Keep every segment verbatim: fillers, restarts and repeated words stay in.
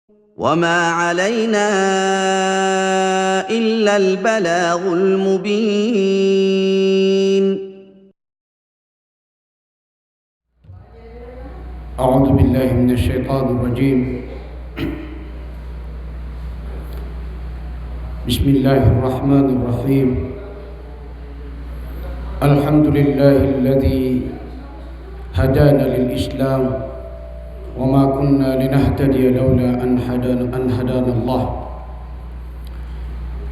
وما علينا إلا البلاغ المبين. أعوذ بالله من الشيطان الرجيم. بسم الله الرحمن الرحيم. الحمد لله الذي هدانا للإسلام وما كنا لنهتدي لولا أن هدانا، أن هدانا الله.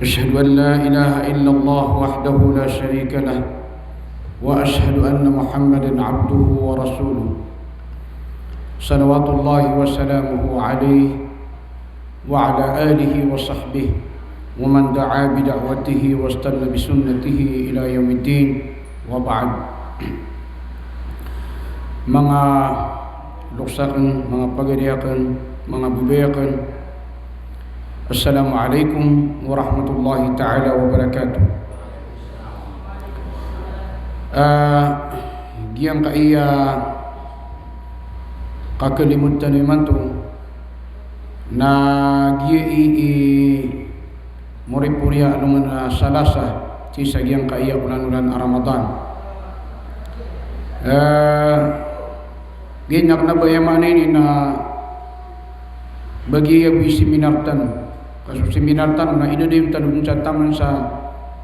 أشهد أن لا إله إلا الله وحده لا شريك له، وأشهد أن محمدا عبده ورسوله، صلوات الله وسلامه عليه وعلى آله وصحبه ومن دعا بدعوته واستن بسنته إلى يوم الدين، وبعد. Manga loks akn, manga pagari akn, manga babay akn, Assalamu alaikum warahmatullahi ta'ala wabarakatuh. Ah, giyangkaya kakalimodan tano imanto na giya i, i moripori a alongan a Salasa, sii sa giyangkaya olan-olan a Ramadan. Eh, giya kna ba aya maana ini na ba giya bo i seminar tano. Ka so seminar tano na idadayon tano dn sa taman sa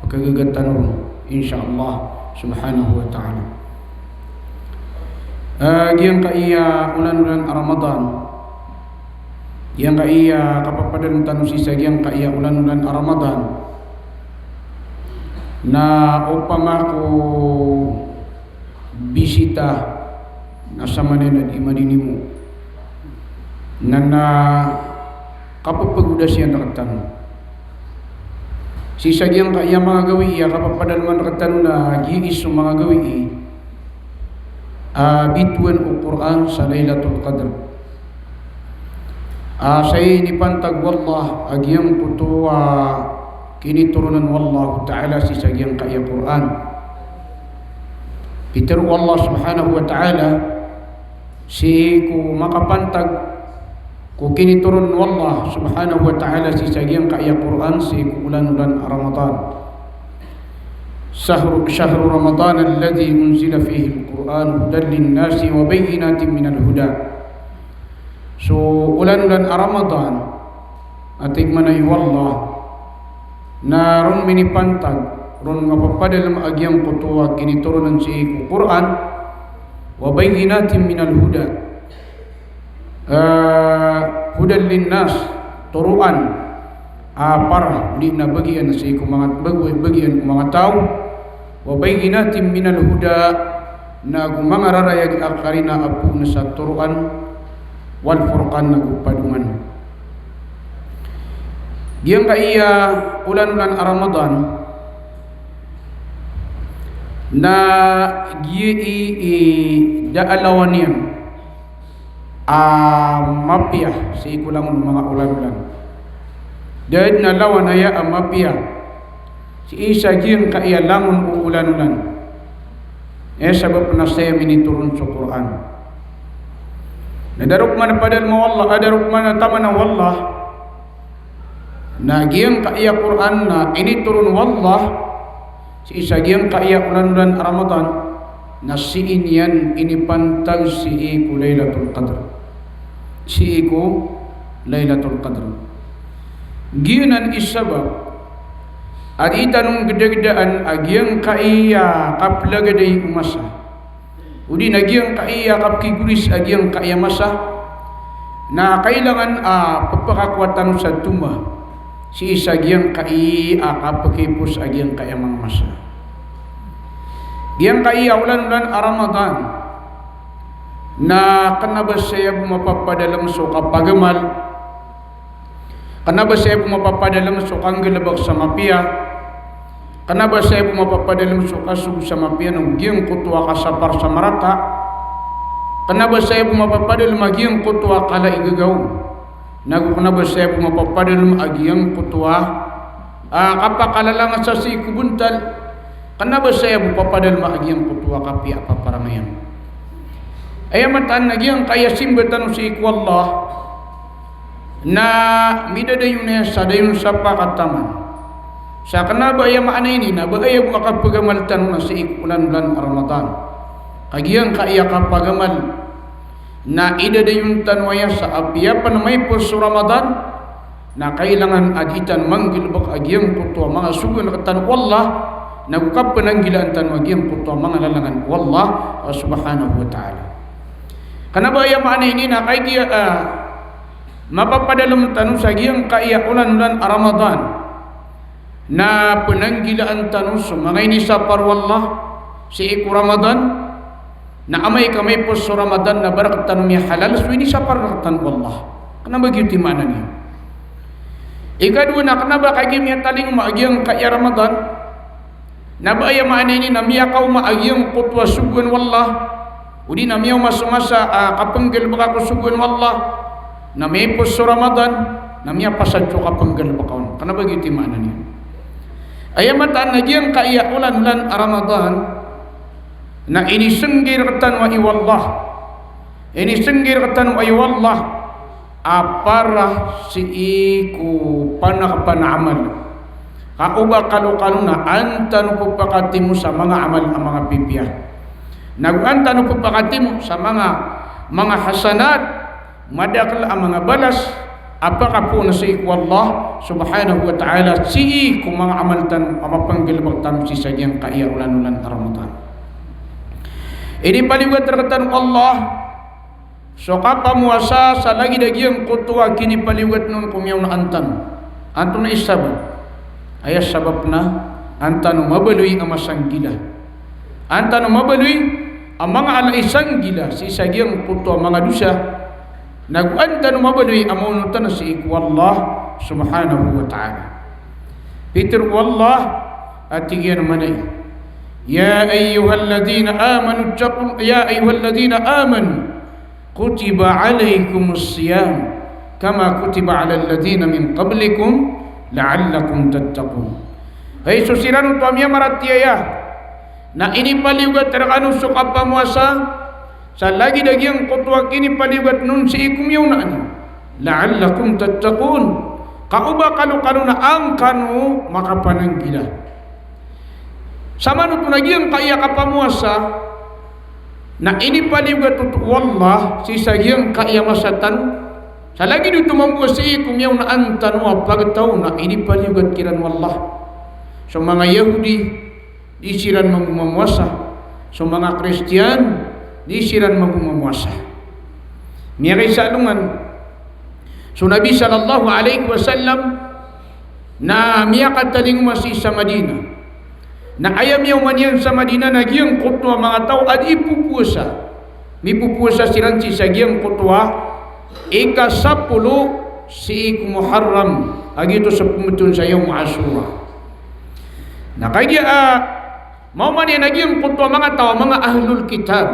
pkhagaga tano ron, insha Allah subhanahu wa ta'ala. Eh, giyangkaya olan-olan a Ramadan, giyangkaya kapapadalm tano sii sa giyangkaya olan-olan a Ramadan, na opama ko bisita na samanaya na di madinimo, na, na kapaphagodas iyan rktano. Sii sa giyangkaya manga gawii a kapapadalman rktano na giya i so manga gawii a bitowan o Qur'an sa Lailatul Qadr. Ah, sa inipantag o Allah a giyangkoto a kinitoron o Allahu Ta'ala sii sa giyangkaya Qur'an. Pitharo o Allah subhanahu wa ta'ala sii ko makapantag ko kinitoron o Allah subhanahu wa ta'ala sii sa giyangkaya Qur'an sii ko olan-olan a Ramadan. شهر، شهر رمضان الذي أنزل فيه القرآن هدى للناس وبينات من الهدى. So olan-olan a Ramadan, a tig mambo o Allah, na ron minipantag, ron mapapadalm a giyangkoto a kinitoron sii ko Qur'an, wa bayyinatin minal huda. Eh, hudan linnas, toroan a para, odi na bagian sii ko manga, bagi-, bagian ko manga taw, wa bayyinatin minal huda, na go manga rarayag a karina a poon sa toroan, wal furqan, na go padongan. Giyangkaya olan-olan a Ramadan, na giya i, i da a lawan iyan a mapiya sii ko langon o manga olan-olan. Da dn a lawan aya a mapiya sii sa giyangkaya langon o olan-olan. Eh, sabap na saya minitoron so Qur'an. Na da roo pman padalma o Allah, ah, da roo pman tamana o Allah. Na giyangkaya Qur'an na initoron o Allah sii sa giyangkaya olan-olan a Ramadan, na sii niyan inipantag sii ko Lailatul Qadr. Sii ko Lailatul Qadr. Giyanan i sabap a di tano nggdagdaan a giyangkaya kaplagadi o masa, odi na giyangkaya kapkigoris a giyangkaya masa, na kailangan a pphakakowa tano sa toma sii sa giyangkaya kapkipos a giyangkaya manga masa. Giyangkaya olan-olan a Ramadan, na kna ba saya bo mapapadalm so kapagamal, kna ba saya bo mapapadalm so kanggalbk sa mapiya, kna ba saya bo mapapadalm so kasogo sa mapiya, na giyangkoto a kasapar sa marata, kna ba saya bo mapapadalm a giyangkoto a kala i gagaw, na go kna ba saya bo mapapadalm a giyangkoto a, ah, kapakalalangas sa sii ko bontal, kna ba saya bo papadalm a giyangkoto a kapiya a paparangayan. Aya mataan na giyangkaya simba tano sii ko Allah, Na midadayon aya sa dayon sa pakataman. Sa kna ba aya maana ini na ba aya bo a kapagamal tano na sii ko olan-olan a Ramadan. Kagiya ngka aya kapagamal na idadayon tano aya sa apiya pn maipos so Ramadan, na kailangan a dii tano manggalbk a giyangkoto a manga sogoan rktano o Allah, nago kapnanggilaan tano a giyangkoto a manga lalangan o Allah, ah, subhanahu wa ta'ala. Kna ba aya maana ini na kagiya, ah, mapapadalm tano sa giyangkaya olan-olan a Ramadan, na pnanggilaan tano so manga inisapar o Allah sii ko Ramadan, na amay ka maipos so Ramadan na ba rktano miyahalal so inisapar rktano o Allah. Kna ba giyoto i maana niyan. Ikadowa na kna ba kagiya miyatalingoma a giyangkaya Ramadan, na ba aya maana ini na miyakaoma a giyangkoto a sogoan o Allah, odi na miyaoma so masa a kapnggalbka ko sogoan o Allah, na miyaipos so Ramadan, na miyapasad so kapnggalbka on. Kna ba giyoto i maana niyan. Aya mataan na giyangkaya olan-olan a Ramadan, na inisnggay rktano aya o Allah. Inisnggay rktano aya o Allah a para sii ko panakpan a amal. Ka o ba kalokalo na an tano pphakatimo sa manga amal a manga pipiya. Nago an tano pphakatimo sa manga, manga hasanat, madakl a manga balas a pakapoon sii ko Allah subhanahu wa ta'ala sii ko manga amal tano a mapnggalbk tano sii sa giyangkaya olan-olan a Ramadan. Inipaliyogat rktano o Allah so kapamowasa sa lagid a giyangkoto a kinipaliyogat on ko miyaonaan tano. Antonaa i sabap? Aya sabap na an tano mabaloy a masanggila. An tano mabaloy a manga ala i sanggila sii sa giyangkoto a manga dosa. Nago an tano mabaloy a maonotan sii ko Allah subhanahu wa ta'ala. Pitharo o Allah a tig iyan a mana i, "Ya ayyuhalladhina amanu ittaqu-, ya ayyuhalladhina amanu, kutiba alaykumus siyam, kama kutiba alal ladhina min qablikum, la'allakum tattaqun." Hay so siran oto a miyamaratiyaya, na inipaliyogat rkano so kapamowasa sa lagid a giyangkoto a kinipaliyogat on sii ko miyaona niyo. La'allakum tattaqun. Ka o ba kalokalo na an kano makapananggila. Samanoto na giyangkaya kapamowasa na inipaliyogat oto o Allah sii sa giyangkaya masa tano. Sa lagid oto mambo sii ko miyaonaan tano a pagtaw na inipaliyogat kiran o Allah so manga Yahudi, di siran mambo mamowasa. So manga Kristiyan, di siran mambo mamowasa. Miyakaisa alongan, so Nabi sallallahu alayhi wasallam na miyakatalingoma sii sa Madinah. Na aya miyaoma niyan sa Madinah na giyangkoto a manga taw a di popowasa. Mipopowasa siran sii sa giyangkoto a ika sapolo sii ko Muharram, a giyoto sa pmbtowan sa Yawm Ashura. Na kagiya, ah, maoma niyan a giyangkoto a manga taw a manga ahlul kitab.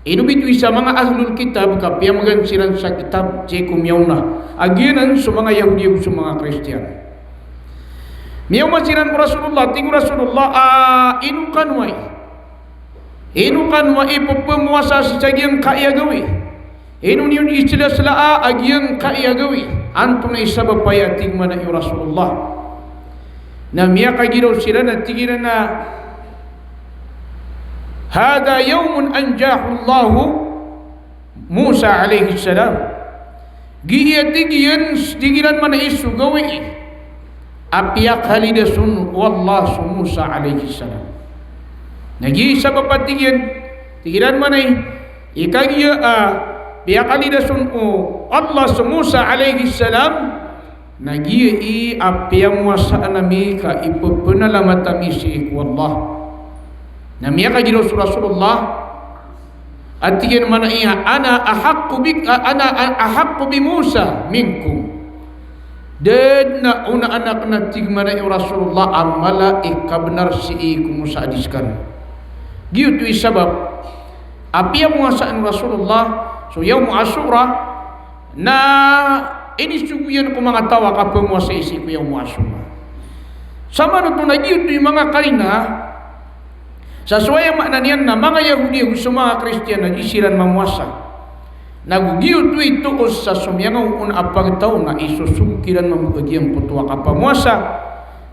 Ino bitowan sa manga ahlul kitab ka piyamgan siran sa kitab sii ko miyaona. A giyanan so manga Yahudi ago so manga Kristiyan. Miyaoma siran ko Rasulullah, tig o Rasulullah, ah, ino kano ai? Ino kano ai pphamowasa sii sa giyangkaya gawii? Ino niyo di islasla a giyangkaya gawii? Antonaa i sabap aya, tig mambo o Rasulullah. Na miyakagiraw siran a tig iran a, "Hadha yawmun anjahullahu Musa alayhis salam." Giya tig iyan, tig iran mambo so gawii a piyakalidas on o Allah so Musa alayhis salam. Na giya i sabap a tig iyan, tig iran mambo i kagiya a piyakalidas on o Allah so Musa alayhis salam, na giya i a piyamowasaan ami ka ipepnalamat ami sii ko Allah. Na miyakagiraw so Rasulullah a tig iyan mambo a, "Ana ahaqqu bik-, a-, ana a-, ahaqqu bi Musa minkum." Da dn a onaan akn, a tig mambo o Rasulullah, a mala i kabnar sii ko Musa a di skano. Giyoto i sabap a piyamowasaan o Rasulullah so Yawm Ashura, na inisogo iyan ko manga taw a kapamowasai sii ko Yawm Ashura. Samanoto na giyoto i manga karina, sa so aya maana niyan na manga Yahudi ago so manga Kristiyan na di siran mamowasa. Na go giyoto i toos sa somiyangaoona a pagtaw na isosogo kiran mambo a giyangkoto a kapamowasa.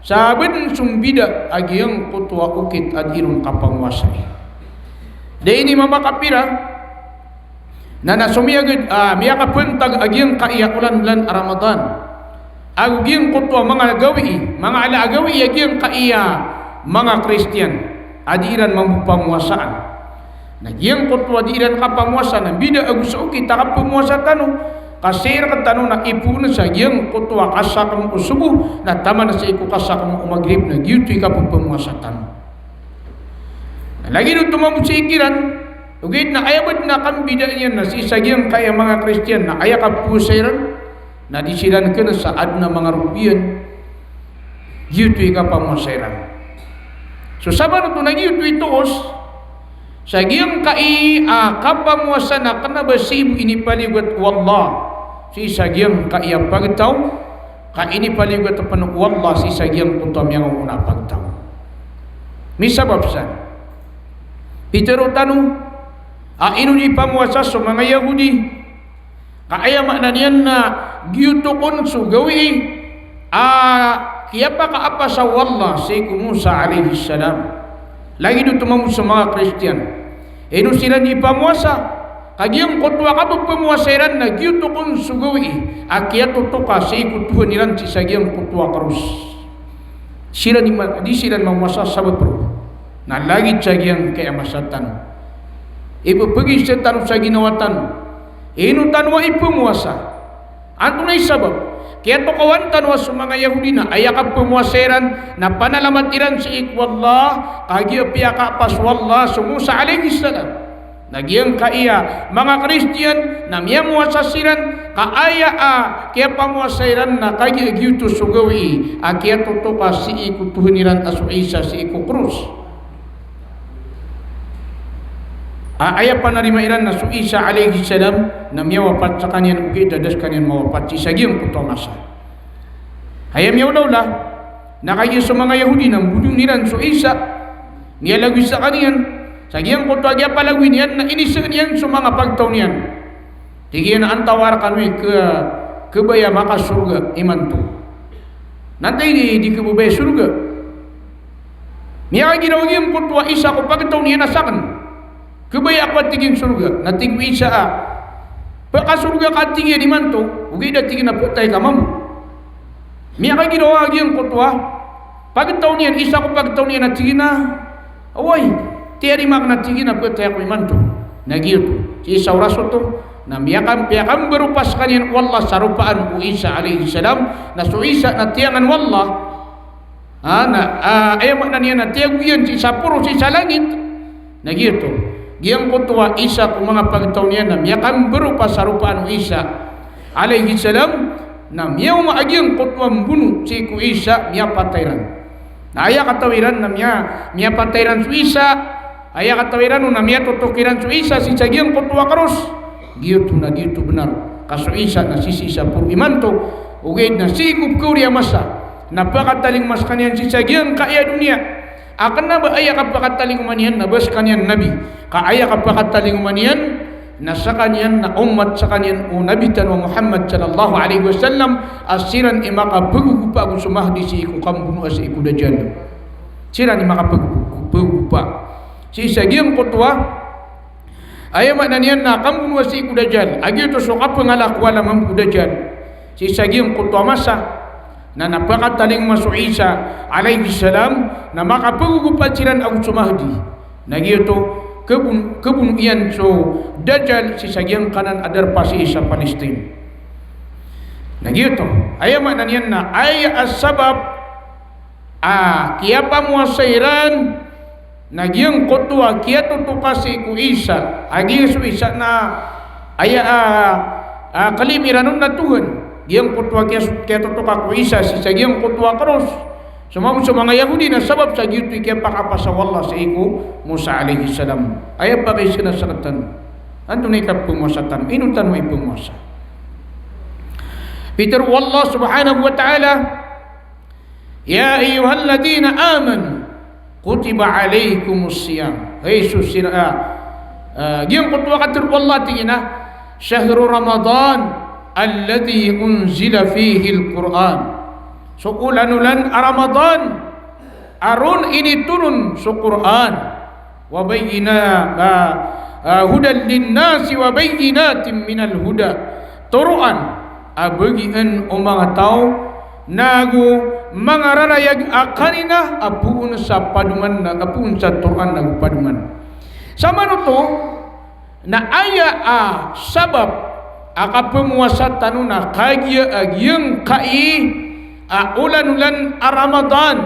Sa bed so mbida a giyangkoto a okit a di ron kapamowasai. Da ini mamakapira, na na somiyaged a miyakapantag a giyangkaya olan-olan a Ramadan. Ago giyangkoto a manga gawii, manga ala a gawii a giyangkaya manga Kristiyan a di iran mambo pamowasaan. Na giyangkoto a di iran kapamowasa na mbida ago sa okit a kapamowasa tano, ka sii rektano na ipoon sa giyangkoto a kasakem o sobo, na taman sii ko kasakem o magrib, na giyoto i kapamowasa tano. Na lagid oto mambo sii kiran, ogaid na aya bed na kambidaan iyan na sii sa giyangkaya manga Kristiyan na aya kapowasa iran, na di siran kena sa aden a manga rogo iyan, giyoto i kapamowasa iran. So sabaad oto na giyoto i toos, sa giyangkai a kapamowasa na kena ba sii bo inipaliyogat o Allah sii sa giyangkai a pagtaw, ka inipaliyogat pen o Allah sii sa giyangkoto a miyangaoona a pagtaw. Misabap san, pitero tano a ino di pamowasa so manga Yahudi. Ka aya maana niyan na giyoto kon so gawii a kiyapakaapasa o Allah sii ko Musa alayhis salam. Lagid oto mambo so manga Kristiyan. Ino siran di pamowasa, ka giyangkoto a kapepamowasa iran na giyoto kon so gawii a kiyatotoka sii ko Tuhan iran sii sa giyangkoto a kros. Siran di ma-, di siran mamowasa sabap roo. Na lagid sa giyangkaya masa tano, ipepegisa tano sa ginawa tano. Ino tano a ipemowasa? Antonaa i sabap? Kiyatokawan tano a so manga Yahudi na aya kapemowasa iran na panalamat iran sii ko Allah, kagiya piyakaapas o Allah so Musa alayhis salam. Na giyangkaya manga Kristiyan na miyamowasa siran, ka aya a kiyapamowasa iran na kagiya giyoto so gawii a kiyatotoka sii ko Tuhan iran a so Isa sii ko kros. A, aya panarima iran na so Isa alayhis salam na miyawapat sekaniyan, ogaid da sekaniyan mawapat sii sa giyangkoto a masa. Aya miyaolaola na kagiya so manga Yahudi na mbonoon iran so Isa, miyalagoy sekaniyan. Sa giyangkoto a kiyapalagoy niyan na inisaan iyan so manga pagtaw niyan. Tig iyan a antawaa rekano i ke-, kebaya makasorga imanto. Na antaa i di, di kebebaya sorga? Miyakagiraw giyangkoto a isa ko pagtaw niyan a saken, kebaya ako a tig iyan sorga. Na tig o Isa a, pekasorga ka, tig iyan, imanto, ogaid a tig iyan a petay ka mambo. Miyakagiraw a giyangkoto a pagtaw niyan, isa ko pagtaw niyan a tig iyan a, oway, tiyarima aken a tig iyan a petay ako imanto. Na giyoto, sii sa oras oto na miyakam-, piyakamberopa sekaniyan o Allah sa ropaan o Isa alayhis salam, na so Isa na tiyangan o Allah. A, na, a, aya maana niyan na tiyago iyan sii sa poros sii sa langit. Na giyoto, giyangkoto a isa ko manga pagtaw niyan na miyakamberopa sa ropaan o Isa alayhis salam, na miyaoma a giyangkoto a mbono sii ko Isa, miyapatay iran. Na aya katawi ran na miya-, miyapatay iran so Isa, aya katawi ran on na miyatotok iran so Isa sii sa giyangkoto a kros. Giyoto na di oto benar. Ka so Isa na sisii sa poro imanto, ogaid na sii ko pekawri a masa na pakatalingoma sekaniyan sii sa giyangkaya doniya. A kena ba aya kapakatalingoma niyan na ba sekaniyan nabi. Ka aya kapakatalingoma niyan na sekaniyan na omat sekaniyan o Nabi tano a Muhammad sallallahu alayhi wasallam, a siran i makapegogopa ago so Mahdi sii ko kambonoa sii ko Dajjal. Siran i makapegogopa sii sa giyangkoto a, aya maana niyan na kambonoa sii ko Dajjal, a giyoto so kapengalakoala mambo ko Dajjal. Sii sa giyangkoto a masa na, na pakatalingoma so Isa alayhis salam, na makapegogopa siran ago so Mahdi. Na giyoto, kebon-, kebono iyan so Dajjal sii sa giyangkanan a darpa sii sa Palestine. Na giyoto, aya maana niyan na aya a sabap a kiyapamowasa iran na giyangkoto a kiyatotoka sii ko Isa, a giya so Isa na aya a, a, kalimo iran on na Tuhan. Giyangkoto a kiyas-, kiyatotoka ko Isa sii sa giyangkoto a kros. So mambo so manga Yahudi na sabap sa giyoto i kiyapakapasa o Allah sii ko Musa alayhis salam. Aya pakaiza na sekatano. Antonaa i kapemowasa tano? Ino tano a ipemowasa? Pitero o Allah subhanahu wa ta'ala, "Ya ayyuhalladhina amanu, kutiba alaykumus siyam." Hay so sira-, a, a, giyangkoto a katero o Allah, tig iyan a, Shahru Ramadan alladhi unzila fihil Qur'an. So olan-olan a Ramadan a ron initoron so Qur'an. Wa bayyina-, ah, ah, hudan linnasi wa bayyinatin minal huda. Toroan a bagian o manga taw nago manga rarayag a kanina a poon sa padoman na, a poon sa toroan nago padoman. Samanoto, na aya a sabap a kapmowasa tano na kagiya a giyangkai a olan-olan a Ramadan,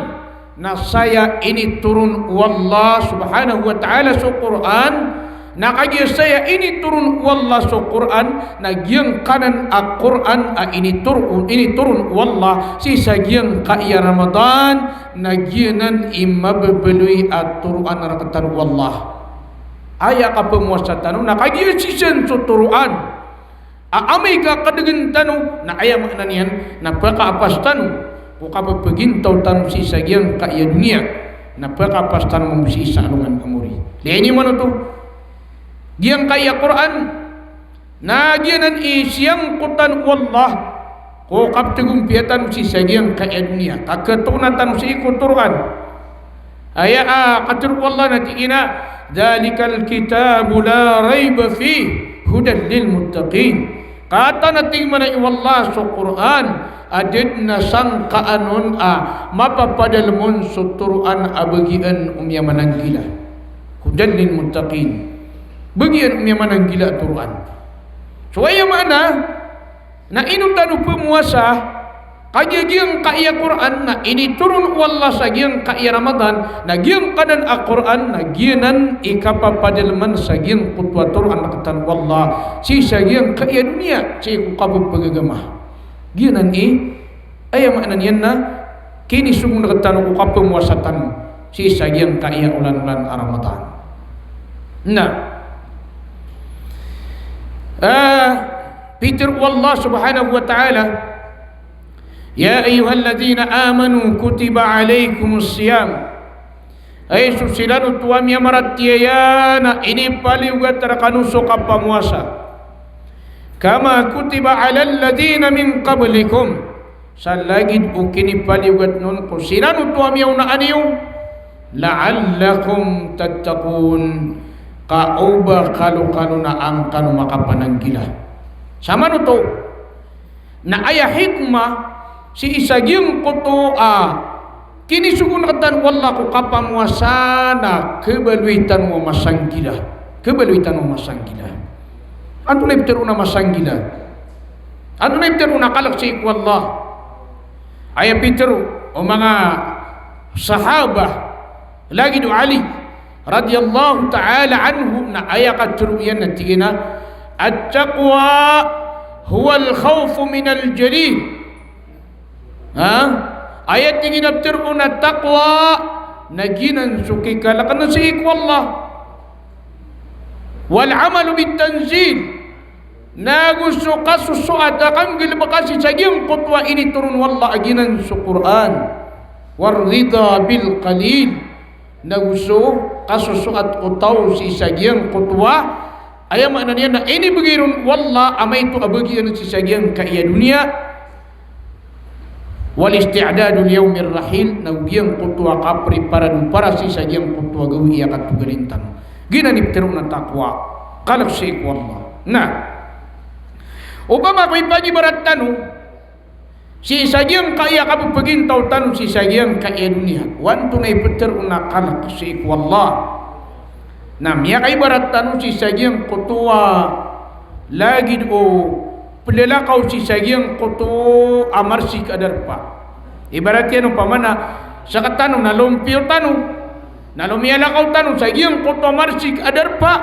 na saya initoron o Allah subhanahu wa ta'ala so Qur'an, na kagiya saya initoron o Allah so Qur'an, na giyangkanan a Qur'an a initor-, initoron o Allah sii sa giyangkai a Ramadan, na giyanan i mababaloy a toroan rktano o Allah. Aya kapmowasa tano na kagiya sii san so toroan a amay ka kadgn tano, na aya maana niyan na phakaapas tano ko kapphagintaw tano sii sa giyangkai a doniya, na phakaapas tano mambo sii sa alongan a mori. Lagid imanto, giyangkai a Qur'an na giyanan i siyangkotan o Allah ko kapthagompiya tano sii sa giyangkai a doniya, ka khatoona tano sii ko toroan. Aya a katharo o Allah na tig iyan a, "Dhalikal kitabu la rayba fihi hudan lil muttaqin." Katharo, tig mambo o Allah, so Qur'an a da dn a sangkaan on a mapapadalm on so toroan a bagian o miyamananggila. Hudan lil muttaqin. Bagian o miyamananggila a toroan. So aya maana na ino tano pmowasa kagiya giyangkai a Qur'an na initoron o Allah sa giyangkai a Ramadan, na giyangkanan a Qur'an na giyanan i kapapadalman sa giyangkoto a toroan rktano o Allah sii sa giyangkai a doniya sii ko kappagagama. Giyanan i, aya maana niyan na kinisogoon rktano ko kapmowasa tano sii sa giyangkai a olan-olan a Ramadan. Na, ah, pitharo o Allah subhanahu wa ta'ala, "Ya ayyuhalladhina amanu kutiba alaykumus siyam." Hay so siran oto a miyamaratiyaya, na inipaliyogat rkano so kapamowasa. "Kama kutiba alal ladhina min qablikum." Sa lagid o kinipaliyogat on ko siran oto a miyaona niyo. "La'allakum tattaqun." Ka o ba kalokalo na an kano makapananggila. Samanoto na aya hikmah sii sa giyangkoto a kinisogoon rktano o Allah ko kapamowasa na khabaloy tano a masanggila. Khabaloy tano a masanggila. Antonaa i pitharo on a masanggila? Antonaa i pitharo on a kalk sii ko Allah? Aya pitharo o manga sahabah, lagid o Ali radhiyallahu ta'ala anhu, na aya katharo iyan na tig iyan a, "At-taqwa huwal khawfu minal jalil." Ha? Aya tig iyan a pitharo on a taqwa na giyanan so kikalkn sii ko Allah. "Wal amalu bit tanzil." Nago so kasosoat a kanggalbka sii sa giyangkoto a initoron o Allah a giyanan so Qur'an. "War ridha bil qalil." Nago so kasosoat o taw sii sa giyangkoto a, aya maana niyan na inibgay ron o Allah a maito a bagian sii sa giyangkai a doniya. "Wal isti'dadu li yawmir rahil." Nago giyangkoto a kapreparado para sii sa giyangkoto a gawii a katogalin tano. Giyanan i pitharo on a taqwa. Kalk sii ko Allah. Na opama ko ipagibarat tano sii sa giyangkai a kappagintaw tano sii sa giyangkai a doniya, o antonaa i pitharo on a kalk sii ko Allah? Na miyakaibarat tano sii sa giyangkoto a lagid o plalakaw sii sa giyangkoto a marsik a darpa. Ibarat iyan opama na sktano na lompiyo tano, na lomiyalakaw tano sa giyangkoto a marsik a darpa.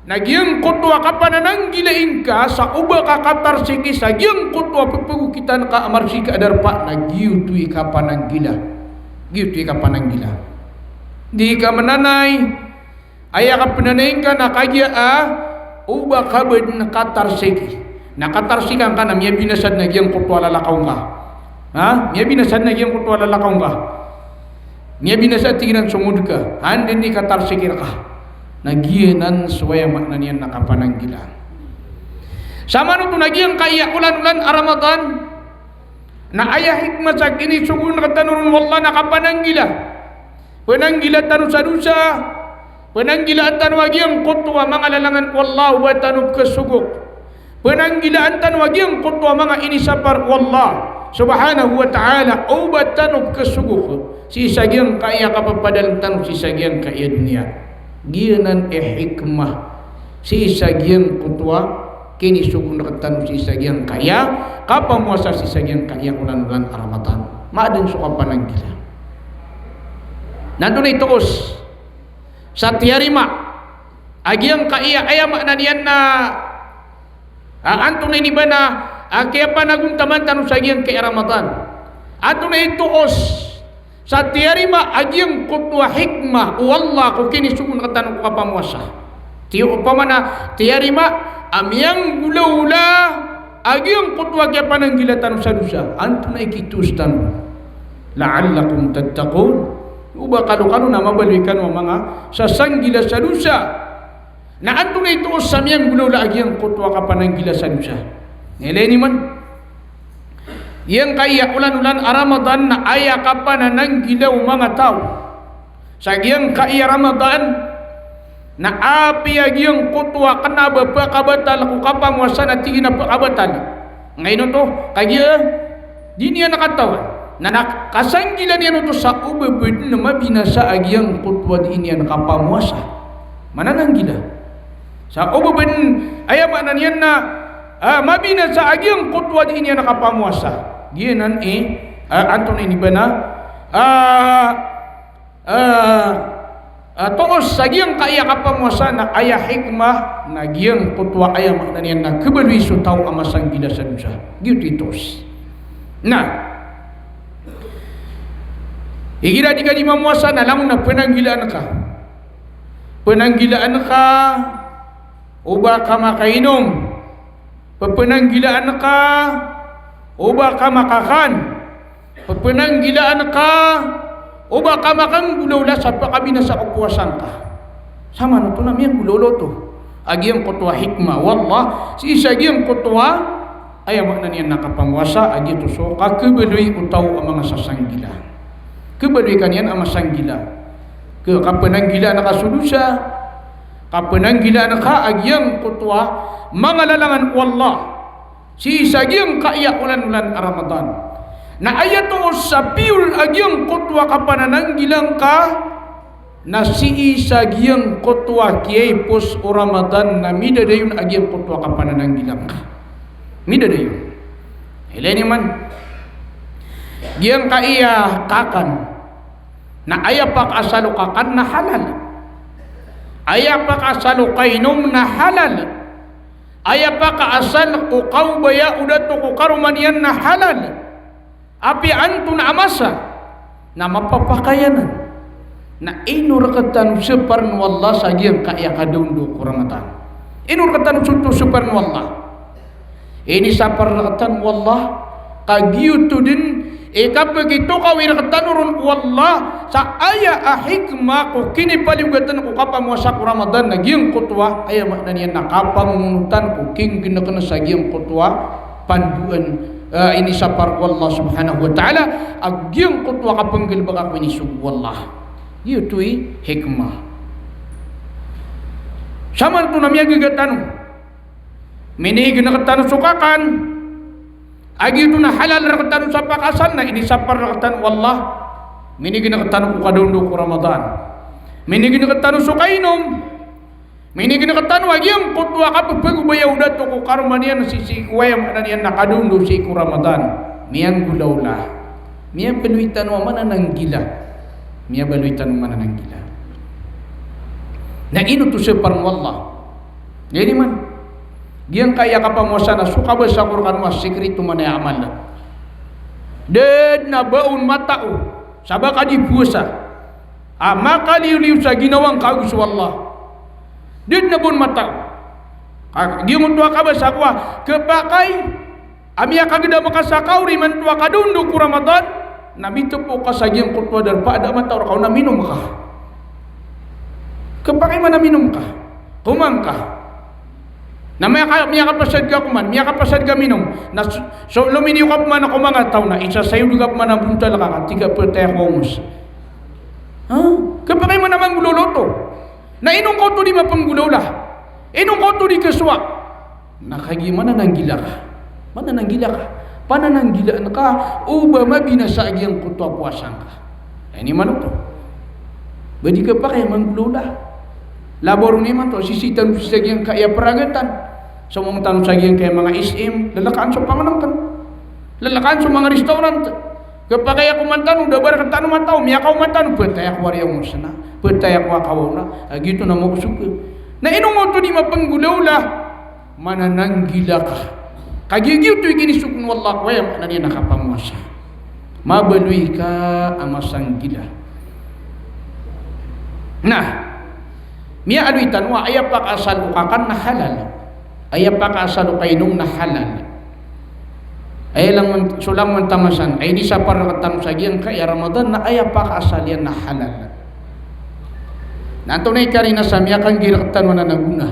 Na giyangkoto a kapanananggila ingka sa o ba ka katarsiki sa giyangkoto a pphagokitan ka a marsik a darpa, na giyoto i kapananggila. Giyoto i kapananggila. Di ka mananay, aya kapnanay ingka na kagiya a o ba ka ba dn katarsiki. Na katarsikan ka na miyabinasa dn a giyangkoto a lalakaw ngka. Ha? Miyabinasa dn a giyangkoto a lalakaw ngka. Miyabinasa, tig iran, so mood ka. Anda dn i katarsiki rka. Na giyanan so aya maana niyan na kapananggila. Samanoto na giyangkaya olan-olan a Ramadan na aya hikmah sa kinisogoon rektano ron o Allah na kapananggila. Penanggila tano sa dosa, penanggilaan tano a giyangkoto a manga lalangan o Allah o ba tano pekesogok. Penanggilaan tano a giyangkoto a manga inisapar o Allah subhanahu wa ta'ala o ba tano pekesogok sii sa giyangkaya kapapadalm tano sii sa giyangkaya doniya. Giyanan i hikmah sii sa giyangkoto a kinisogoon rektano sii sa giyangkaya kapamowasa sii sa giyangkaya olan-olan a Ramadan. Maaden so kapananggila. Na antonaa i toos sa tiyarima a giyangkaya, aya maana niyan na, a, antonaa ini ba na, a, kiyapanagontaman tano sa giyangkaya Ramadan? Antonaa i toos sa tiyarima a giyangkoto a hikmah o Allah ko kinisogoon rektano ko kapamowasa? Tiyo, opama na tiyarima a miyanggolawla a giyangkoto a kiyapananggila tano sa dosa. Antonaa i kitoos tano? La'allakum tattaqun. O ba kalokalo na mabaloy kano a manga sasanggila sa dosa. Na antonaa i toos sa miyanggolawla a giyangkoto a kapananggila sa dosa? Ilay niyo man. Giyangkaya olan-olan a Ramadan na aya kapanananggila o manga taw sa giyangkaya Ramadan na apiya giyangkoto a kena ba pekabatal ko kapamowasa na tig iyan a pekabatal. Ngaino oto, kagiya di niyan katawan. Na, na kasanggila niyan oto sa o ba den mabinasa a giyangkoto a di niyan kapamowasa. Manananggila. Sa o ba den, aya maana niyan na, a, mabinasa a giyangkoto a di niyan kapamowasa. Giyanan i, a, antonaa ini ba na, a, a, a, toos sa giyangkaya kapamowasa na aya hikmah na giyangkoto a aya maana niyan na kebaloy so taw a masanggila sa dosa. Giyoto i toos. Na igira di ka di mamowasa na langon a penanggilaan ka. Penanggilaan ka o ba ka makainom. Pepenanggilaan ka o ba ka makakan. Pepenanggilaan ka o ba ka makanggolawla sa pekabinasa ko powasa ngka. Samanoto na miyanggolawla oto a giyangkoto a hikmah o Allah sii sa giyangkoto a, aya maana niyan na kapamowasa a giyoto so kakebaloy o taw a manga sasanggila. Kebaloy ka niyan a masanggila. Ke-, kapenanggilaan ka so dosa, kapenanggilaan ka a giyangkoto a manga lalangan o Allah sii sa giyangkaya olan-olan a Ramadan. Na aya toos sa piyol a giyangkoto a kapanananggila ngka na sii sa giyangkoto a kiyaipos o Ramadan na midadayon a giyangkoto a kapanananggila ngka. Midadayon. Ilay niyo man. Giyangkaya kakan na aya pakaasal o kakan na halal. Aya pakaasal o kainom na halal. Aya pakaasal o kaobaya o dato ko karoma niyan na halal. Apiya antonaa a masa na mapapakay anan. Na ino rektano separn o Allah sa giyangkaya kadaondaw ko Ramadan? Ino rektano soto separn o Allah? Inisapar rektano o Allah, ka giyoto den i kapekitokawi rektano ron o Allah sa aya a hikmah ko kinipaliyogatn ko kapamowasa ko Ramadan na giyangkoto a, aya maana niyan na kapamomonotan ko kinggenekn sa giyangkoto a pandoan, eh, inisapar o Allah subhanahu wa ta'ala, a giyangkoto a kapenggalebeka ko inisogo o Allah. Giyoto i hikmah. Samanoto na miyagaga tano. Minigenekn tano so kakan a giyoto na halal rektano sa pakaasal na inisapar rektano o Allah. Minigenekn tano ko kadaondaw ko Ramadan. Minigenekn tano so kainom. Minigenekn tano a giyangkoto a kapepagobaya o dato ko karoma niyan sii ko, aya maana niyan na kadaondaw sii ko Ramadan. Miyanggolawla. Miyabaloy tano a manananggila. Miyabaloy tano a manananggila. Na ino oto separn o Allah? Ilay niyo man. Giyangkaya kapamowasa na so kabasa ko rekano a sikrito man a amal. Da den a ba on matao sa ba ka di powasa a makaliyoliyo sa ginawa ngka ago so Allah. Da den a ba on matao. Ka, giyangkoto a kabasa ko a kepakay a miyakagedam ka sa kaori imanto a kadaondaw ko Ramadan, na mitopo ka sa giyangkoto a darpa a da a matao rka on a minom ka. Kepakay man a minom ka, komang ka. Na miyaka-, miyakapasad ka koman, miyakapasad ka minom. Na so, so lominiyo ka pman ko manga taw na isa sayo di ka pman a bontal ka, ka tig ka ptay ako a omos. Ha? Kapakay man a manggolawla oto. Na ino ngka oto di mapanggolawla? Ino ngka oto di kasowa? Na kagiya manananggila ka. Manananggila ka. Panananggilaan ka o ba mabinasa a giyangkoto a powasa ngka. Aya niyo man oto. Ba di kapakay a manggolawla. Labaw ron imanto, sisii tano sii sa giyangkaya pragatan. Somong tano sa giyangkaya manga S M, lalakaan so pangnngkn. Lalakaan so manga restaurant. Kapakay a koman tano, da ba rktano mataw, miyakaoma tano, ptay ako ari a omos na, ptay ako a kawaw na, a giyoto na maosok ka. Na ino ngka oto di mapanggolawla? Manananggila ka. Kagiya giyoto i kinisogoon o Allah ko aya maana niyan na kapamowasa. Mabaloy ka a masanggila. Na miyaaloy tano a aya pakaasal o kakan na halal. Aya pakaasal o kainom na halal. Aya langon, so langon taman san, a inisapar rktano sa giyangkaya Ramadan na aya pakaasal iyan na halal. Na antonaa i karina sa miyakanggay rktano anan a gona?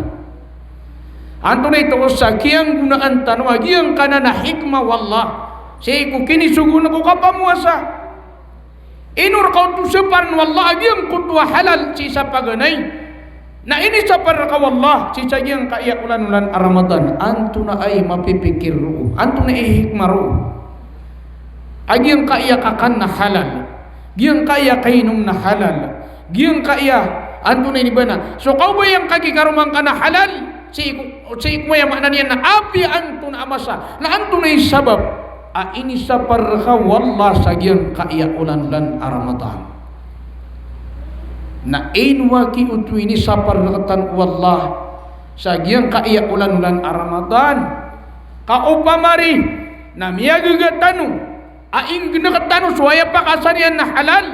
Antonaa i toos sa kiyanggonaan tano a giyangkanan a hikmah o Allah sii ko kinisogoon ko kapamowasa? Ino rka oto saparen o Allah a giyangkoto a halal sii sa paganay? Na inisapar rka o Allah sii sa giyangkaya olan-olan a Ramadan. Antonaa i mapipikir roo? Antonaa i hikmah roo? A giyangkaya kakan na halal. Giyangkaya kainom na halal. Giyangkaya, antonaa ini ba na, so kaobayang ka ki karoma ngka na halal. Sii ko, sii ko aya maana niyan na apiya antonaa a masa, na antonaa i sabap a inisapar rka o Allah sa giyangkaya olan-olan a Ramadan. Na ino aki oto inisapar rktano o Allah sa giyangkaya olan-olan a Ramadan? Ka opama ari na miyagaga tano a inggnk tano so aya pakaasal iyan na halal.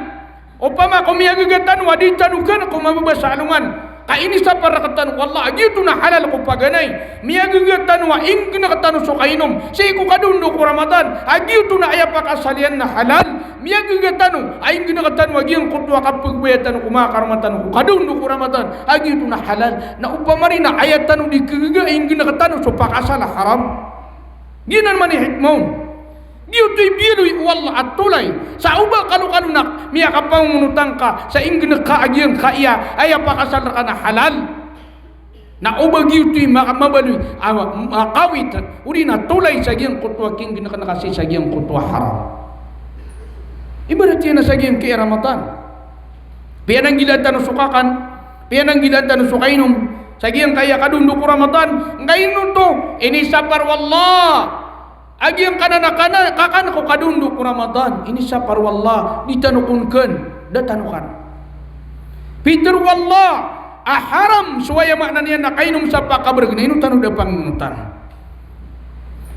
Opama ko miyagaga tano a di tano kn ko mababa sa alongan, ka inisapar rktano o Allah a giyoto na halal ko paganay. Miyagaga tano a inggnk tano so kainom sii ko kadondok o Ramadan, a giyoto na aya pakaasal iyan na halal. Miyagaga tano a inggnk tano a giyangkoto a kapagbayad tano ko manga karoma tano ko kadondok o Ramadan, a giyoto na halal. Na opama ari na aya tano di kagaga a inggnk tano so pakaasal a haram. Giyanan man i hikmah on. Giyoto i biyaloy o Allah a tolay. Sa o ba kalokalo na miyakapangongonotan ka sa inggnk ka a giyangkaya aya pakaasal rka na halal. Na o ba giyoto i maka-, mabaloy a, a kawit, odi na tolay sa giyangkoto a kinggnk ka sii sa giyangkoto a haram. Ibarat iyan na sa giyangkaya Ramadan, piyananggilaan tano so kakan, piyananggilaan tano so kainom sa giyangkaya kadondok o Ramadan. Ngkaino oto inisapar o Allah a giyangkanan a kana, kakan ko kadondok o Ramadan? Inisapar o Allah, di tano kon kn, da tano kan. Pitharo o Allah a haram so aya maana niyan na kainom sa pakabrg, na ino tano da pangonotan?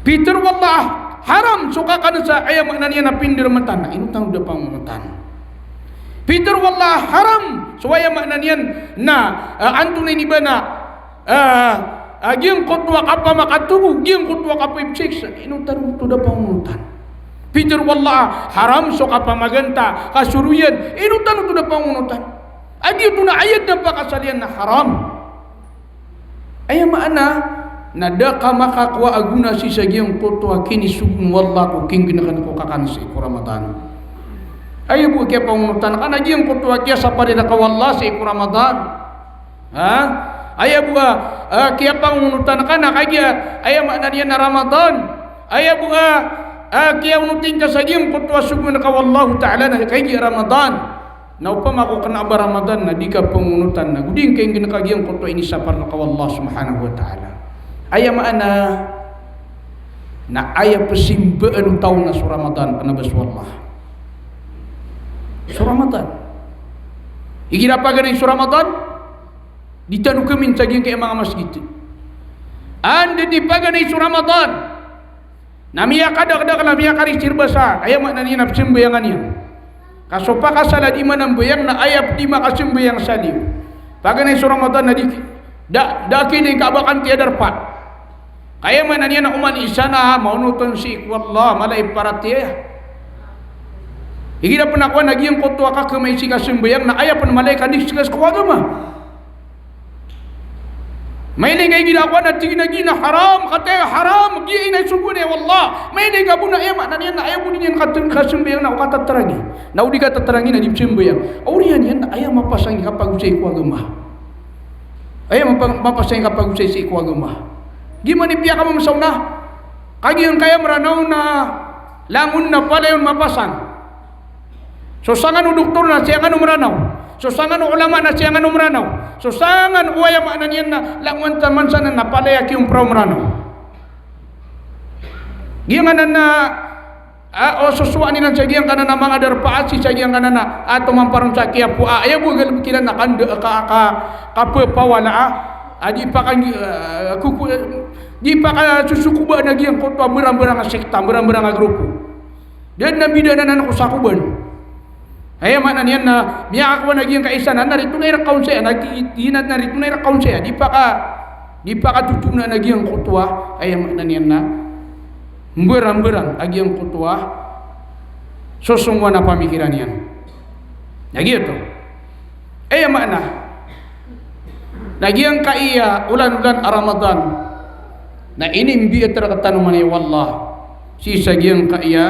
Pitharo o Allah a haram so kakan sa aya maana niyan na pindermatan, na ino tano da pangonotan? Pitharo o Allah a haram so aya maana niyan na, ah, antonaa ini ba na, ah, ah, giyangkoto a kapamakatogo, giyangkoto a kapipsik, ino tano oto da pangonotan? Pitharo o Allah a haram so kapamaganta, kasoroyan, ino tano oto da pangonotan? A giyoto na aya da pakaasal iyan na haram. Aya maana na da ka makakowa a gona sii sa giyangkoto a kinisogoon o Allah ko kinggnk ko kakan sii ko Ramadan. Aya bo a kiyapangonotan ka na giyangkoto a kiyasapar iyan rka o Allah sii ko Ramadan. Ha? Aya bo a, ah, kiyapangonotan ka na kagiya aya maana niyan na Ramadan. Aya bo a, ah, kiyaonoti ngka sa giyangkoto a sogoon rka o Allahu Ta'ala na kagiya Ramadan. Na opama ko kna ba Ramadan na di ka pangonotan, na go di ngka inggnk a giyangkoto a inisapar rka o Allah Subhanahu wa Ta'ala. Aya maana na aya pzimbaan o taw na so Ramadan, kna ba so Allah. So Ramadan. Igira paganay so Ramadan, di tano kmin sa giyangkaya manga masgit. Anda di paganay so Ramadan, na miyakadakdakl a miyakarisirba sa, aya maana niyan na pzambayangan iyan. Ka so pakaasal a di manambayang na aya pd i makasambayang sa liyo. Paganay so Ramadan na di, da, da ki di ka ba kan tiya darpa. Ka aya maana niyan na oman i isa na maonot on sii ko Allah, mala i paratiyaya. Igira pn a kowan a giyangkoto a kakhamay sii ka sambayang na aya pn mala i kandiskas ko agama. Mailay ka igira ako na tig iyan a giya na haram, kataya haram, giya inay sogoan iyan o Allah. Mailay ka bo na aya maana niyan na aya bo niyan katen-, kasambayang na o katatarangin. Na o di katatarangin na di sambayang. Oriyan iyan na aya mapasang i kapagosay ko agama. Aya mapa-, mapasang i kapagosay sii ko agama. Giya man i piyakamamasa on na, kagiya ngka aya Mranaw na langon na palaya on mapasang. So sangan o doktor na siyangan o Mranaw. So sangan o ulama na siyangan o Mranaw. So sangan o aya maana niyan na langon taman sanan na palaya kiyompra o Mranaw. Giya nga nan na, ah, o sosowa niyan sa giyangkanan a manga darpa a sii sa giyangkanan a, ah, tomamparon sa kiyapo, ah, aya bo a galbk iran na kanda, ka, ka, kapapawala, ah, ah, di paka, ah, kuku-, di pakasosokoba na giyangkoto a mbarambarang a sekta, mbarambarang a grupo. Da dn a bida anan ko sakoban. Aya maana niyan na miyakakowa na giyangkai isa na, na ritonay rka on saya, na gi-, gi-, na ritonay rka on saya. Di paka, di pakatotona na giyangkoto a, aya maana niyan na mbarambarang a giyangkoto a sosongowan a pamikiran iyan. Na giyoto. Aya maana na giyangkaiya olan-olan a Ramadan na inimbiyat rktano man iyan o Allah sii sa giyangkaiya,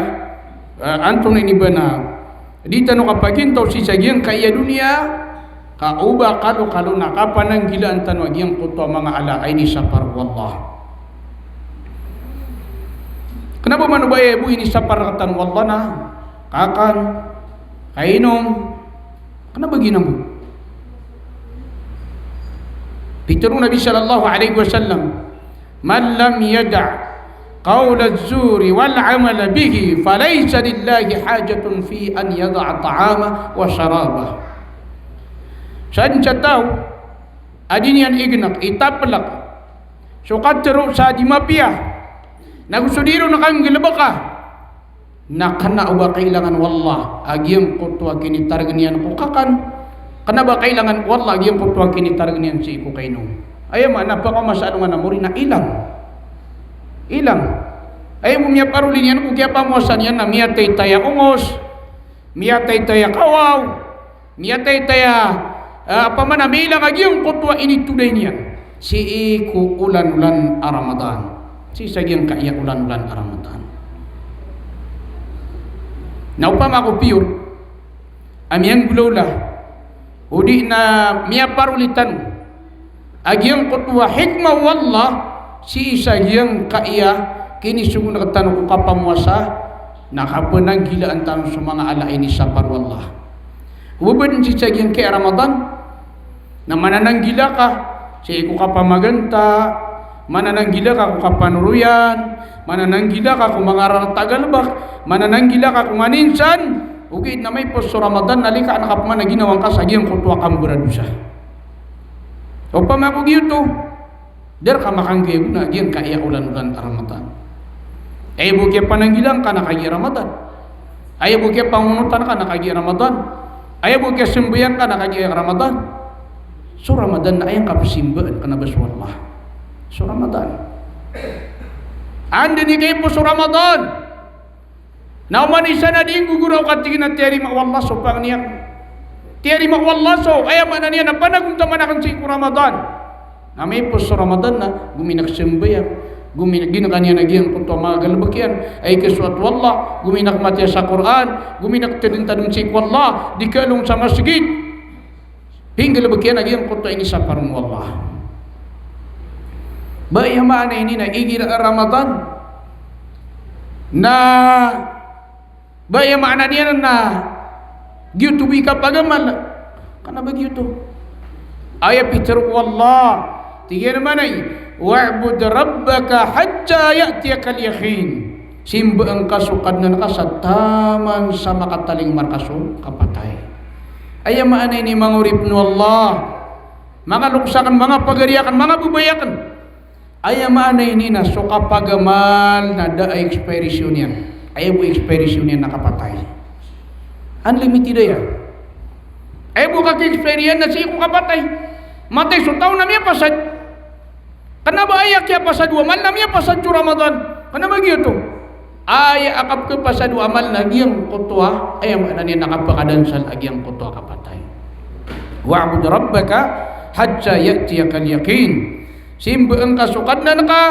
eh, antonaa ini ba na di tano kapagintaw sii sa giyangkaiya doniya, ka o ba kalokalo na kapananggilaan tano a giyangkoto a manga ala a inisapar o Allah. Kna ba man o ba aya bo inisapar rktano o Allah na kakan, kainom, kna ba giya bo. Pitharo o Nabi sallallahu alaihi wasallam, "Man lam yada' qawla az-zuri wal amala bihi, falaysa lillahi hajatun fi an yada'a ta'amahu wa sharabahu." Sadn sa taw a di niyan ignak, itaplk so katharo sa di mapiya, nago so di ron kanggalbka, na kna o ba kailangan o Allah a giyangkoto a kinitarg iyan ko kakan, kna ba kailangan o Allah a giyangkoto a kinitarg iyan sii ko kainom. Aya maana pakaoma sa alongan a mori na ilang. Ilang. Aya bo miyaparoli niyan ko kiyapamowasa niyan na miyataytay a ongos, miyataytay a kawaw, miyataytay a, ah, opama na miilang a giyangkoto a initoday niyan sii ko olan-olan a Ramadan. Sii sa giyangkaiya olan-olan a Ramadan. Na opama ko piyor a miyanggolawla, odi na miyaparoli tano a giyangkoto a hikmah o Allah sii sa giyangkaiya kinisogoan rktano ko kapamowasa, na kapananggilaan tano so manga ala a inisapar o Allah. O ba dn sii sa giyangkaiya Ramadan na manananggila ka sii ko kapamaganta, manananggila ka ko kapanoroyan, manananggila ka ko manga rarata a galbk, manananggila ka ko nganin san, ogaid na maipos so Ramadan na likaan ka pman a ginawa ngka sa giyangkoto a kambaradosa. Opama ko giyoto, da rka makanggay a gona a giyangkaiya olan-olan a Ramadan. Aya bo kiyapananggilaan ka na kagiya Ramadan. Aya bo kiyapangonotan ka na kagiya Ramadan. Aya bo kiyasambayang ka na kagiya Ramadan. So Ramadan na aya ngka pzimbaan, kna ba so Allah. So Ramadan. Anda i kaipos so Ramadan na oman i isa na di nggogoraok a tig iyan a tiyarima o Allah so pangni akn. Tiyarima o Allah so, aya maana niyan na panagontaman akn sii ko Ramadan. Na maipos so Ramadan na gominak sambayang, gominak ginaka niyan a giyangkoto a manga galbk iyan, aya kasoat o Allah, gominak matiya sa Qur'an, gominak tadmtadm sii ko Allah, di kaalong sa masgit. Pinggalbk iyan a giyangkoto a inisapar o Allah. Ba aya maana ini na igira a Ramadan na, ba aya maana niyan na giyoto bo i kapagamal? Kna ba giyoto. Aya pitharo o Allah, tig iyan a manay, "Wa'bud rabbaka hatta ya'tiyakal yaqin." Simbaa ngka so Kadnan ka sa taman sa makatalingoma rka so kapatay. Aya maana ini, manga oripn o Allah, manga loks akn, manga pagari akn, manga babay akn. Aya maana ini na so kapagamal na da a expiration iyan. Aya bo expiration iyan na kapatay. Unlimited aya. Aya bo kaki-expire iyan na sii ko kapatay. Matay so taw na miyapasad. Kna ba aya kiyapasad o amal na miyapasad so Ramadan. Kna ba giyoto. Aya a kapkhapasad o amal na giyangkoto a, aya maana niyan na kapakadansal a giyangkoto a kapatay. "Wa'bud rabbaka hatta ya'tiyakal yaqin." Simbaan ka so Kadnan ka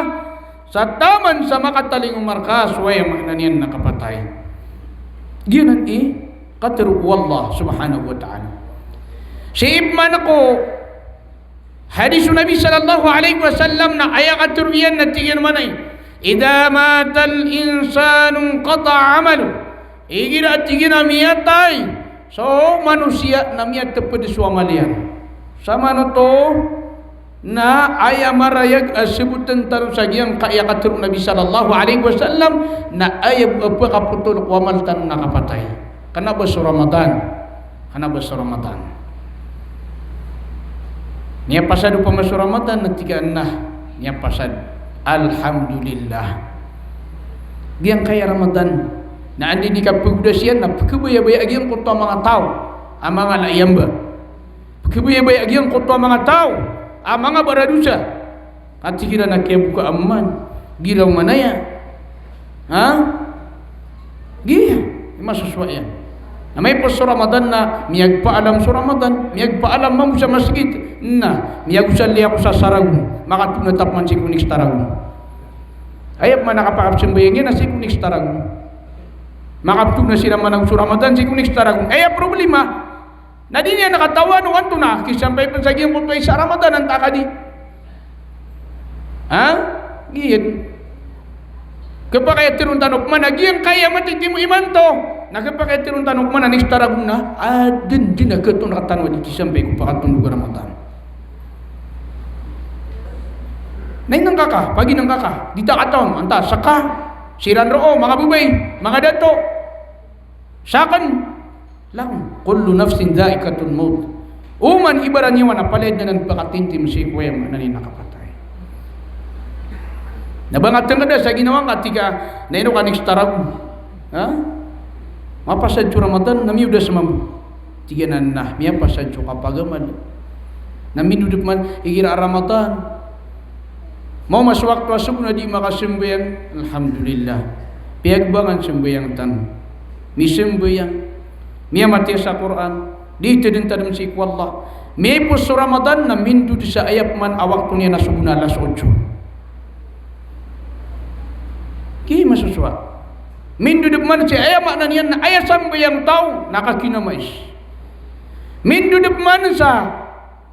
sa taman sa makatalingoma rka so aya maana niyan na kapatay. Giyanan i katharo o Allah subhanahu wa ta'ala. Sii pman ko hadis o Nabi sallallahu alaihi wasallam na aya katharo iyan na tig iyan mambo a, "Idha matal insanu inqata'a amaluh." Igira a tig iyan a miyatay so manosiya na miyatpd so amal iyan. Samanoto na aya marayag a sabotn tano sa giyangkaya katharo o Nabi sallallahu alaihi wasallam na aya bo a pkapotol ko amal tano na kapatay. Kna ba so Ramadan. Kna ba so Ramadan. Miyapasad opama so Ramadan na tig ka a miyapasad. Alhamdulillah. Giyangkaya Ramadan na anda i di kapgodas iyan na pkhabayabaya a giyangkoto a manga taw a manga laiyamba. Pkhabayabaya a giyangkoto a manga taw a manga baradosa. Ka tig iran a kiyaboka a man, giraw manaya. Ha? Giya, masosowa iyan. Na maipos so Ramadan na miyagpaalam so Ramadan, miyagpaalam mambo sa masgit. Na, miyagosalli ako sa Saragoon, makatona taman sii ko next Saragoon. Aya pman a kapakapsambayang iyan na sii ko next Saragoon. Makaptona siran man ago so Ramadan sii ko next Saragoon. Aya problema. Na di niyan katawan o antonaa, kisampay pn sa giyangkoto a isa Ramadan antaa ka di. Ha? Giyan. Khapakay a tharoon tano pman a giyangkaya matitimo imanto. Na khapakay a tharoon tano pman a next Saragoon na adn dn a katonaa tano a di kisampay ko pakatondog a Ramadan. Na inangka ka, paginangka ka, di ta katawan, antaa, ska, siran roo, manga babay, manga dato. Sakn, langon, kullu nafsin dha'iqatul maut. Oman i baraniyawa na palaya dn anan pakatintim sii ko aya maana niyan na kapatay. Na ba nga tngkda sa ginawa ngka tig ka, na ino ka next Saragoon. Ha? Mapasad so Ramadan, na miyodas mambo. Tig iyan a na, miyapasad so kapagamal. Na mindodop man, igira a Ramadan. Maoma so wakto a sogo na di makasambayang, alhamdulillah. Piyagbangan sambayang tano. Misambayang. Miyamatiya sa Qur'an. Di tadmtadm sii ko Allah. Miipos so Ramadan na mindod sa aya pman a wakto niyan a sogo na alas otso. Ki masosowa. Mindod pman sa aya maana niyan na aya sambayang taw na kakinamais. Mindod pman sa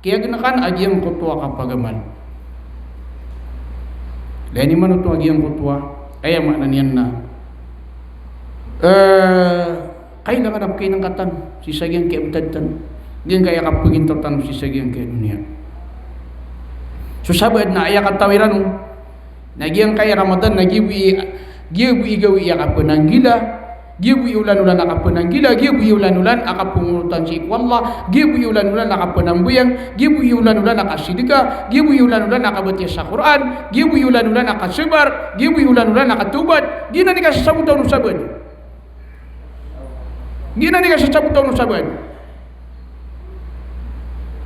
kiyagnakan a giyangkoto a kapagamal. Lagid iman oto a giyangkoto a, aya maana niyan na, eh, kailangan a pkainangka tano sii sa giyangkaya btad tano. Giyangkaya kapagintaw tano sii sa giyangkaya doniya. So sabaad na aya katawi rano, na giyangkaya Ramadan na giya bo i, giya bo i gawii a kapananggila, giya bo i olan-olan a kapananggila, giya bo i olan-olan a kapangonotan sii ko Allah, giya bo i olan-olan a kapanambayang, giya bo i olan-olan a kasidka, giya bo i olan-olan a kabatiya sa Qur'an, giya bo i olan-olan a kasabar, giya bo i olan-olan a katawbat. Giyanan i kasasabota on o sabaad. Giyanan i kasasabota on o sabaad.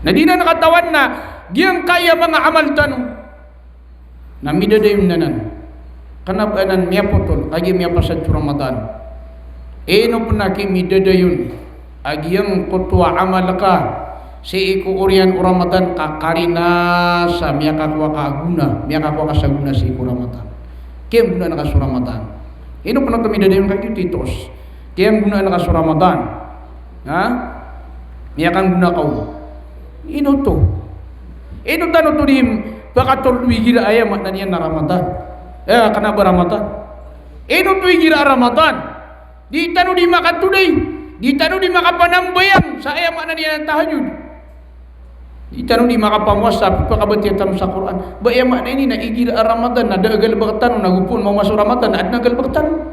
Na di nan katawan na giyangkaya manga amal tano na midadayon anan. Kna ba anan miyapotol, kagiya miyapasad so Ramadan. Ino pn a kimidadayon a giyangkoto a amal ka sii ko oriyan o Ramadan ka karina sa miyakakowa ka a gona, miyakakowa ka sa gona sii ko Ramadan. Kiyanggonaan ka so Ramadan. Ino pn a kimidadayon ka giyoto i toos. Kiyanggonaan ka so Ramadan. Ha? Miyakanggona ka on. Ino oto? Ino tano oto di pakatordo igira aya maana niyan na Ramadan. Eh, kna ba Ramadan. Ino oto igira Ramadan? Di tano di makatoday. Di tano di makapanambayang sa aya maana niyan na tahajjud. Di tano di makapamowasa, pphakabatiya tano sa Qur'an. Ba aya maana ini na igira a Ramadan na da a galbk tano, na go pn maoma so Ramadan na adn a galbk tano.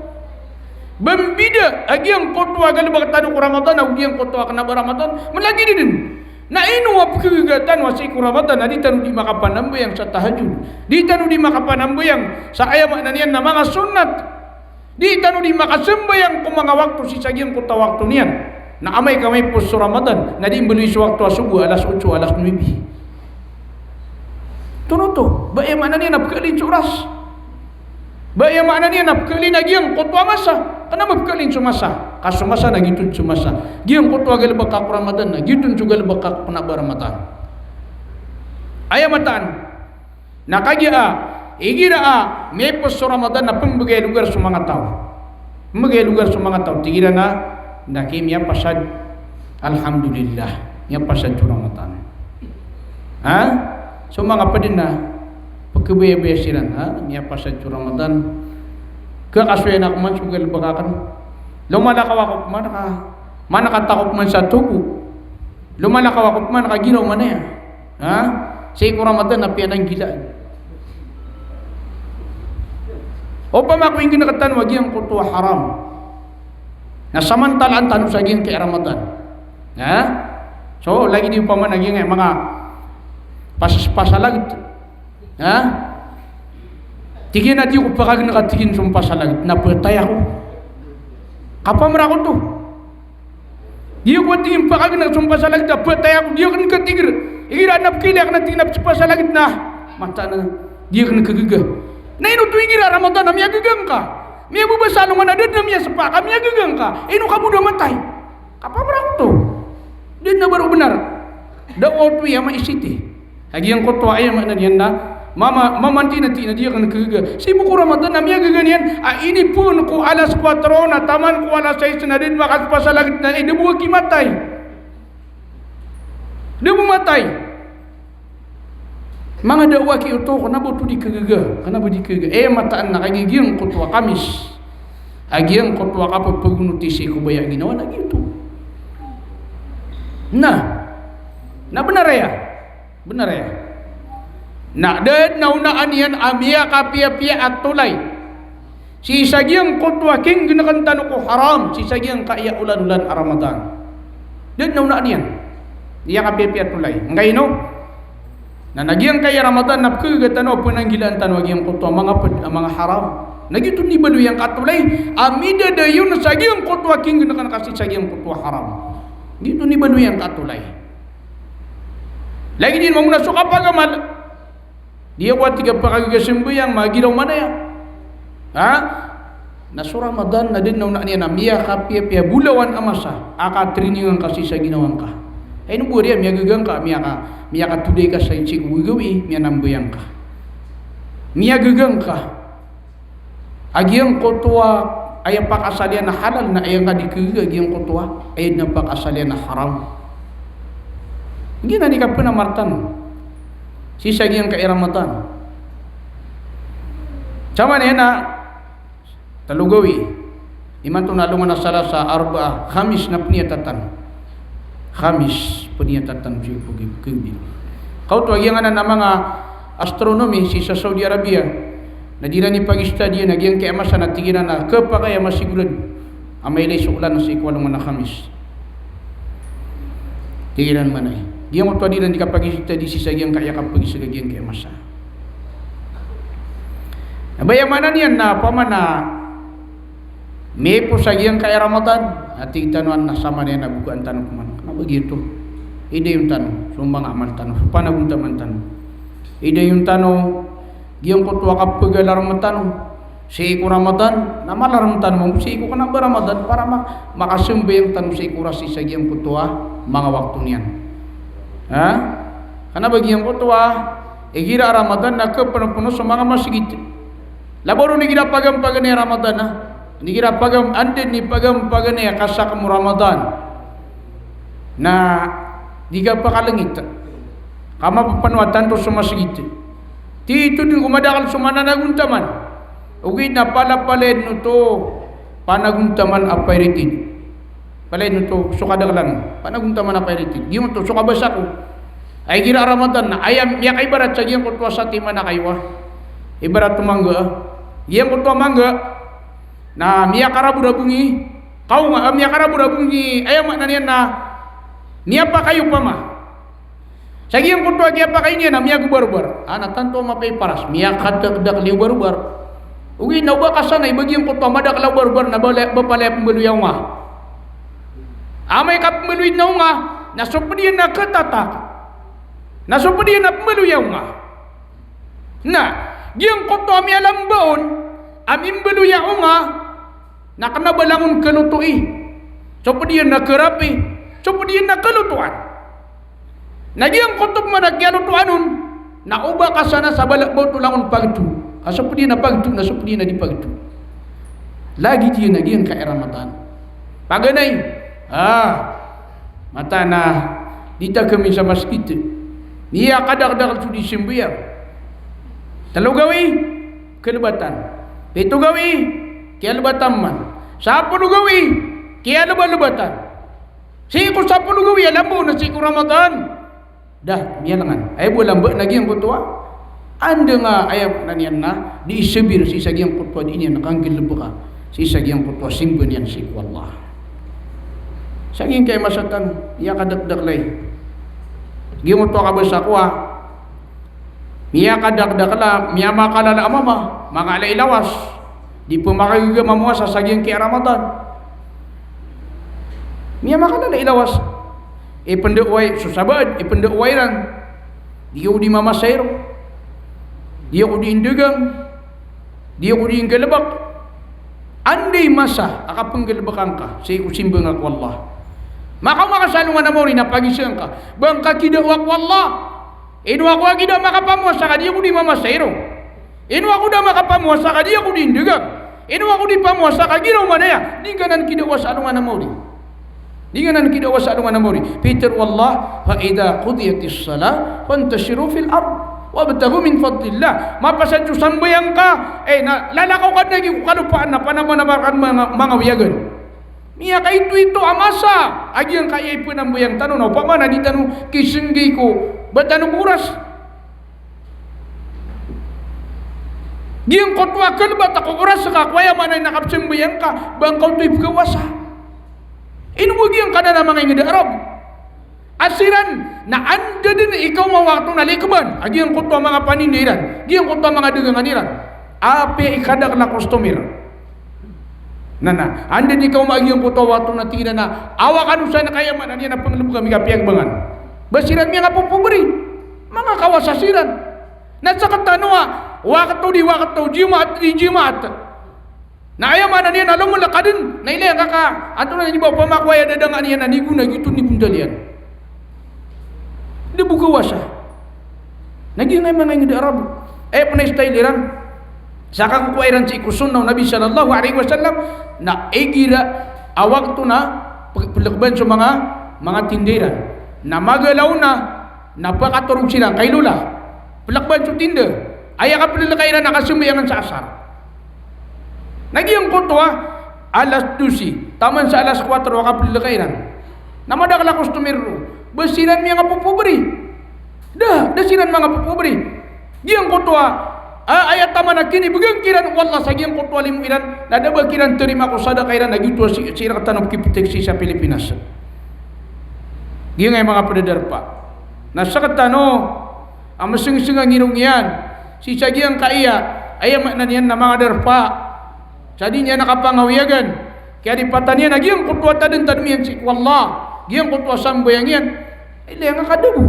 Ba mbida a giyangkoto a galbk tano ko Ramadan ago giyangkoto a kna ba Ramadan, mlagid dn. Na ino a pkhagaga tano a sii ko Ramadan na di tano di makapanambayang sa tahajjud. Di tano di makapanambayang sa aya maana niyan na manga sunnat. Di tano di makasambayang ko manga wakto sii sa giyangkoto a wakto niyan. Na amay ka maipos so Ramadan, na di mbaloy so wakto a sogo, alas otso, alas nuwebe. Antonaa oto, ba aya maana niyan na pkhailin so oras. Ba aya maana niyan na pkhailin a giyangkoto a masa. Kna ba pkhailin so masa. Ka so masa na giyoto so masa. Giyangkoto a galbk ka ko Ramadan na giyoto so galbk ka ko kna ba Ramadan. Aya mataan. Na kagiya a, igira a miyapos so Ramadan na pmbgay a lugar so manga taw. Pmbgay a lugar so manga taw, tig iran a, na ki miyapasad. Alhamdulillah, miyapasad so Ramadan. Ha? So manga pd na pkhabayabaya siran, ha? Miyapasad so Ramadan. Kakasoyan ako man so galbk akn. Lomalakaw ako man ka, man katakop man sa tobo. Lomalakaw ako man ka giraw man aya. Ha? Sii ko Ramadan na piyananggilaan. Opama ko ingd rktano a giyangkoto a haram, na samantalaan tano sa giyangkai a Ramadan. Ha? So, lagid i opama na giyangkai a manga pas-, pasalagd. Ha? Tig iyan a di ako pakagnk a tig iyan so mpasalagd na phatay ako. Kapamra ako oto. Di ako a tig iyan pakagnk so mpasalagd a phatay ako, di akn katigr. Igira a pkhailay akn a tig iyan a pzpasalagd na mataan a di akn khagaga. Na ino oto igira a Ramadan a miyagaga ngka? Miyababa sa alongan a da dn a miyaspa ka, miyagaga ngka. Ino ka bo da matay? Kapamra ako oto. Da dn a ba roo bnar. Da oto iya maisiti. A giyangkoto a aya maana niyan na mama-, mamanti na tig iyan a di akn khagaga. Sii bo ko Ramadan a miyagaga niyan a inipoon ko alas kwatro na taman ko alas sais na da dn makaspasalagd na, eh, da bo aki matay. Da bo matay. Manga da aki oto, kna ba oto di khagaga, kna ba di khagaga. Eh, mataan na kagiya giyangkoto a Khamis a giyangkoto a kapphagonoti sii ko baya a ginawa na giyoto. Na, na bnar aya. Bnar aya. Na da dn a onaan iyan a miyakapiyapiya a tolay sii sa giyangkoto a kinggnkan tano ko haram, sii sa giyangkai a olan-olan a Ramadan. Da dn a onaan iyan. Miyakapiyapiya a tolay. Angkaino? Na, na giyangkai a Ramadan na pkhagaga tano a pnanggilaan tano a giyangkoto a manga pd a manga haram. Na giyoto i baloy angka a tolay a midadayon sa giyangkoto a kinggnkan ka sii sa giyangkoto a haram. Giyoto i baloy angka a tolay. Lagid iyan mambo na so kapagamal. Di ako a tig a pakagiga sambayang, magiraw man aya. Ha? Na so Ramadan na da dn a onaan iyan a miyakapiyapiya bolawan a masa a katrainingan ka sii sa ginawa ngka. Ay, ino bo ari a miyagaga ngka, miyaka-, miyakatolay ka sa sii ko gagawii, miyanambayang ka. Miyagaga ngka. A giyangkoto a aya pakaasal iyan a halal na aya ngka di khagaga a giyangkoto a aya dn a pakaasal iyan a haram. Giyanan i kapnamartan sii sa giyangkai a Ramadan. Samanaya na tlo gawii. Imanto na alongan a Salasa, Arbaa, Khamis na pniyatatan. Khamis, pniyatatan sii ko gib-, gibir. Kaoto a giyanan a manga astronomy sii sa Saudi Arabia na di iran ipag-study-an a giyangkai a masa na tig iran a khapakay a masigurado a mailay so olan sii ko alongan a Khamis. Tig iran man aya. Giyangkoto a di iran di kapag-study sii sa giyangkai a kapagisa a giyangkai a masa. Na ba aya maana niyan na opama na miyapos a giyangkai a Ramadan, a tig tano a na samanaya na bokaan tano pman. Kna ba giyoto. Idayon tano so manga amal tano, so panagontaman tano. Idayon tano giyangkoto a kapagalarm tano sii ko Ramadan, na malarm tano mambo sii ko kna ba Ramadan para ma-, makasambayang tano sii ko oras sii sa giyangkoto a manga wakto niyan. Ha? Kna ba giyangkoto a igira a Ramadan na khapnopno so manga masgit. Labaw ron igira pagampaganay a Ramadan a, igira pagam-, anda dn i pagampaganay a kasakm o Ramadan na di ka pakalngit ka mapapano a tanto so masgit. Tito dn ko madakl so mananagontaman. Ogaid na palapalaya dn oto panagontaman a pirated. Palaya dn oto so kadaklan, panagontaman a pirated. Giyoto so kabasa ko a igira a Ramadan na aya miyakaibarat sa giyangkoto a satiman a kaiwa. Ibarat o mangga. Giyangkoto a mangga na miyakaraborabong i kaonga, a, miyakaraborabong i, aya maana niyan na miyapakay opama. Sa giyangkoto a kiyapakay niyan na miyagobarbar. A, na tanto a mapaiparas, miyakadakdakl i obarbar. Ogaid na o ba ka sanay ba giyangkoto a madakl a obarbar na ba la-, ba palaya pmbaloy a onga. Amay ka pmbaloy dn a onga, na so pd iyan na khatatak. Na so pd iyan na pmbaloy a onga. Na giyangkoto a miyalamba on a mimbaloy a onga, na kna ba langon kalotoi. So pd iyan na kharapi, so pd iyan na kalotoan. Na giyangkoto pman a kiyalotoan on, Na o ba ka sana sa bala ba oto langon pagto. Ka so ped iyan a pagto, na so ped iyan a di pagto. Lagid iyan a giyangkai a Ramadan. Paganay. Ah. Mataan a di ta kami sa masgit. Miyakadakdakl so di sambayang. Telo gawii, kalbatan. Pito gawii, kiyalbatan man. Sapolo gawii, kiyalbalbatan. Sii ko sapolo gawii a lambaw na sii ko Ramadan. Da, miyalangan. Aya bo a lamba na giyangkoto a anda nga aya maana niyan na di isabir sii sa giyangkoto a di niyan kanggalbka sii sa giyangkoto a simba niyan sii ko Allah. Sa giyangkai a masa tano, miyakadakdakl ai. Giyangkoto a kabasa ko a miyakadakdakl a, miyamakalala a mama, manga ala i lawas. Di pn makagaga mamowasa sa giyangkai a Ramadan. Miyamakalala i lawas. Ipndawai so sabaad, ipndawai iran. Di ako di mamasa iro. Di ako di ndagang. Di ako di nggalbk. Anda i masa a kapnggalbkan ka sii ko simba nga ko Allah? Makaoma ka sa alongan a maori na pagiza ngka. Ba ngka kidawa ko Allah. Ino ako a kidawa makapamowasa ka di ako di mamasa iro. Ino ako da makapamowasa ka di ako di ndagang. Ino ako di pamowasa ka giraw manaya. Di ngka nan kidawa sa alongan a maori. Di ngka nan kidawa sa alongan a maori. Pitharo o Allah, "Fa idha qudiyatis salah fantashiru fil ard wabtaghu min fadlillah." Mapasad so sambayang ka, eh, na lalakaw ka dn a gii ko kalopaan na panamanabar ka dn manga, manga wiyagan. Miyakaitoito a masa a giyangkai a ipnambayang tano na opama na di tano kisnggi ko ba tano ko oras. Giyangkoto a kalbat ko oras ka ko aya maana niyan na kapsambayang ka, ba ngka oto ipkhawasa. Ino bo giyangkanan a manga ingd a Arab a siran na anda dn i kaoma a wakto na likban a giyangkoto a manga paninda iran, giyangkoto a manga dagangan iran. Apiya i kadakl a customer. Na, na, anda dn i kaoma a giyangkoto a wakto na tig iran a, awa kano san ka aya maana niyan na pnglb kami ka piyagbangan. Ba siran miyangapopobri. Manga kawasa siran. Na sktano a wakto di wakto, Jumaat di Jumaat. Na aya maana niyan na lomlk ka dn, na ilay angka ka, antonaa i ba opama ko aya dadangan iyan na nigo na giyoto i bontal iyan. Da bo kawasa. Na giyangkai manga ingd a Arab. Aya pn a style iran. Sa kakokowa iran sii ko sunnah o Nabi sallallahu alaihi wasallam, na igira a wakto na p-, plkban so manga, manga tinda iran. Na magalaw na, na pakatorog siran, kailola. Plkban so tinda. Aya kaplka iran na kasambayangan sa asar. Na giyangkoto a alas dose, taman sa alas kuwatro a kaplka iran. Na madakl a customer roo. Ba siran miyangapopobri. Da, da siran mangapopobri. Giyangkoto a, a, aya taman a kinibgan kiran o Allah sa giyangkoto a limo iran, na da ba kiran tarima ko sadaka iran, na giyoto a sii, sii rktano pkipteg sii sa Pilipinas. Giyangkai manga pd a darpa. Na sktano a msngsng a ngirong iyan sii sa giyangkai a, aya maana niyan na manga darpa. Sa di niyan kapangawiyagan. Kiyalipatan iyan a giyangkoto a tadntadm iyan sii ko Allah, giyangkoto a sambayang iyan. Ilay angka ka da bo.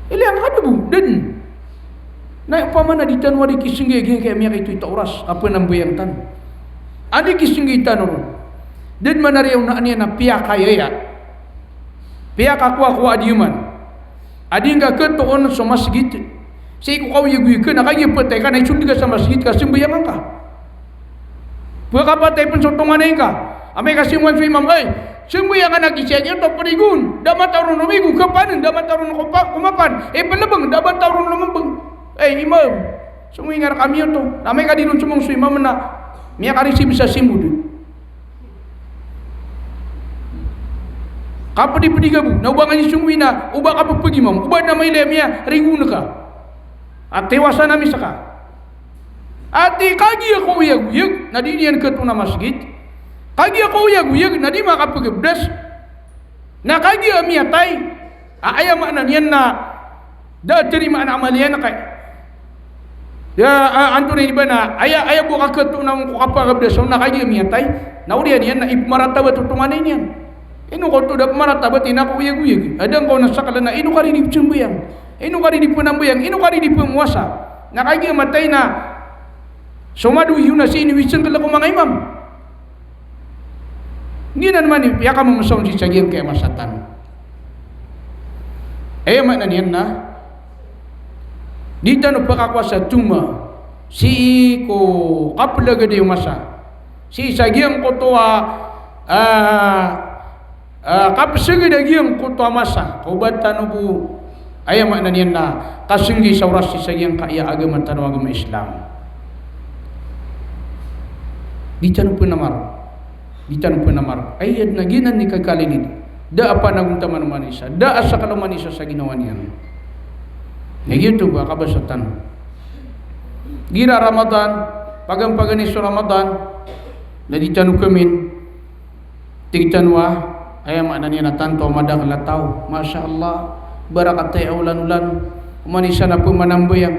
Ilay angka ka da bo. Da dn. Na opama na di tano a di kisnggi a giyangkai a miyakaitoito a oras a pnambayang tano. A di kisnggi tano ron. Da dn manariyaw na aniyan a piyakayaya. Piyakakowakowa a diyaman. A di ngka khatoon so masgit. Sii ko kaoyagoyag ka na kagiya phatay ka na isold ka sa masgit ka sambayang angka. Pkhapatay pn so tonganay ngka. Amay ka singowan so imam, ay, sambayang anak i siyaki oto, prigon. Da matao ron omigo, kapanen, da matao ron kopa-, komapan. Ipnlbng, da matao ron lomlbng. Ay, imam, songowi nga rkami oto. Na amay ka di ron somong so imam na miyaka-receive sa simod. Kapdipdi ka bo, na o ba nga di songowi na, o ba ka ppgimam, o ba na mailay a miyarigon ka. A tiwasan ami ska. Ati kagiya kaoyagoyag, na di niyan khatoon a masgit. Kagiya kaoyagoyag, na di makapgbdas. Na kagiya miyatay, a, aya maana niyan na da a tarimaan a amal iyan ka. Ya, a, antonaa ini ba na, aya, aya bo a kakhatoon on ko kapagabdas on na kagiya miyatay. Na oriyan iyan na ipmaratabat o tonganay niyan. Ino ka oto da pmaratabat, ino ka oyagoyag. Adn ka on a sakala na ino ka di di pzambayang. Ino ka di di pnambayang, ino ka di di pmowasa. Na kagiya matay na somado iyo na sii ini wisngkl ko manga imam. Giyanan man i piyakamamsa on sii sa giyangkai a masa tano. Aya maana niyan na Di tano pakakowa sa toma sii ko kaplagad iyo masa. Sii sa giyangkoto a, ah, ah, kapsagad a giyangkoto a masa. Ka o ba tano bo, aya maana niyan na kasnggi sa oras sii sa giyangkaya agama tano a agama Islam. Di tano pnamar. Di tano pnamar. Aya dn a giyanan i kakalilid. Da a panagontaman o manosiya. Da a sakal o manosiya sa ginawa niyan. Na giyoto ba kabasa tano. Igira Ramadan, paganay-paganay so Ramadan, na di tano kmin. Tig tano a, aya maana niyan na tanto a madakl a taw. Masha Allah, barakatay a olan-olan. O manosiya na pmanambayang.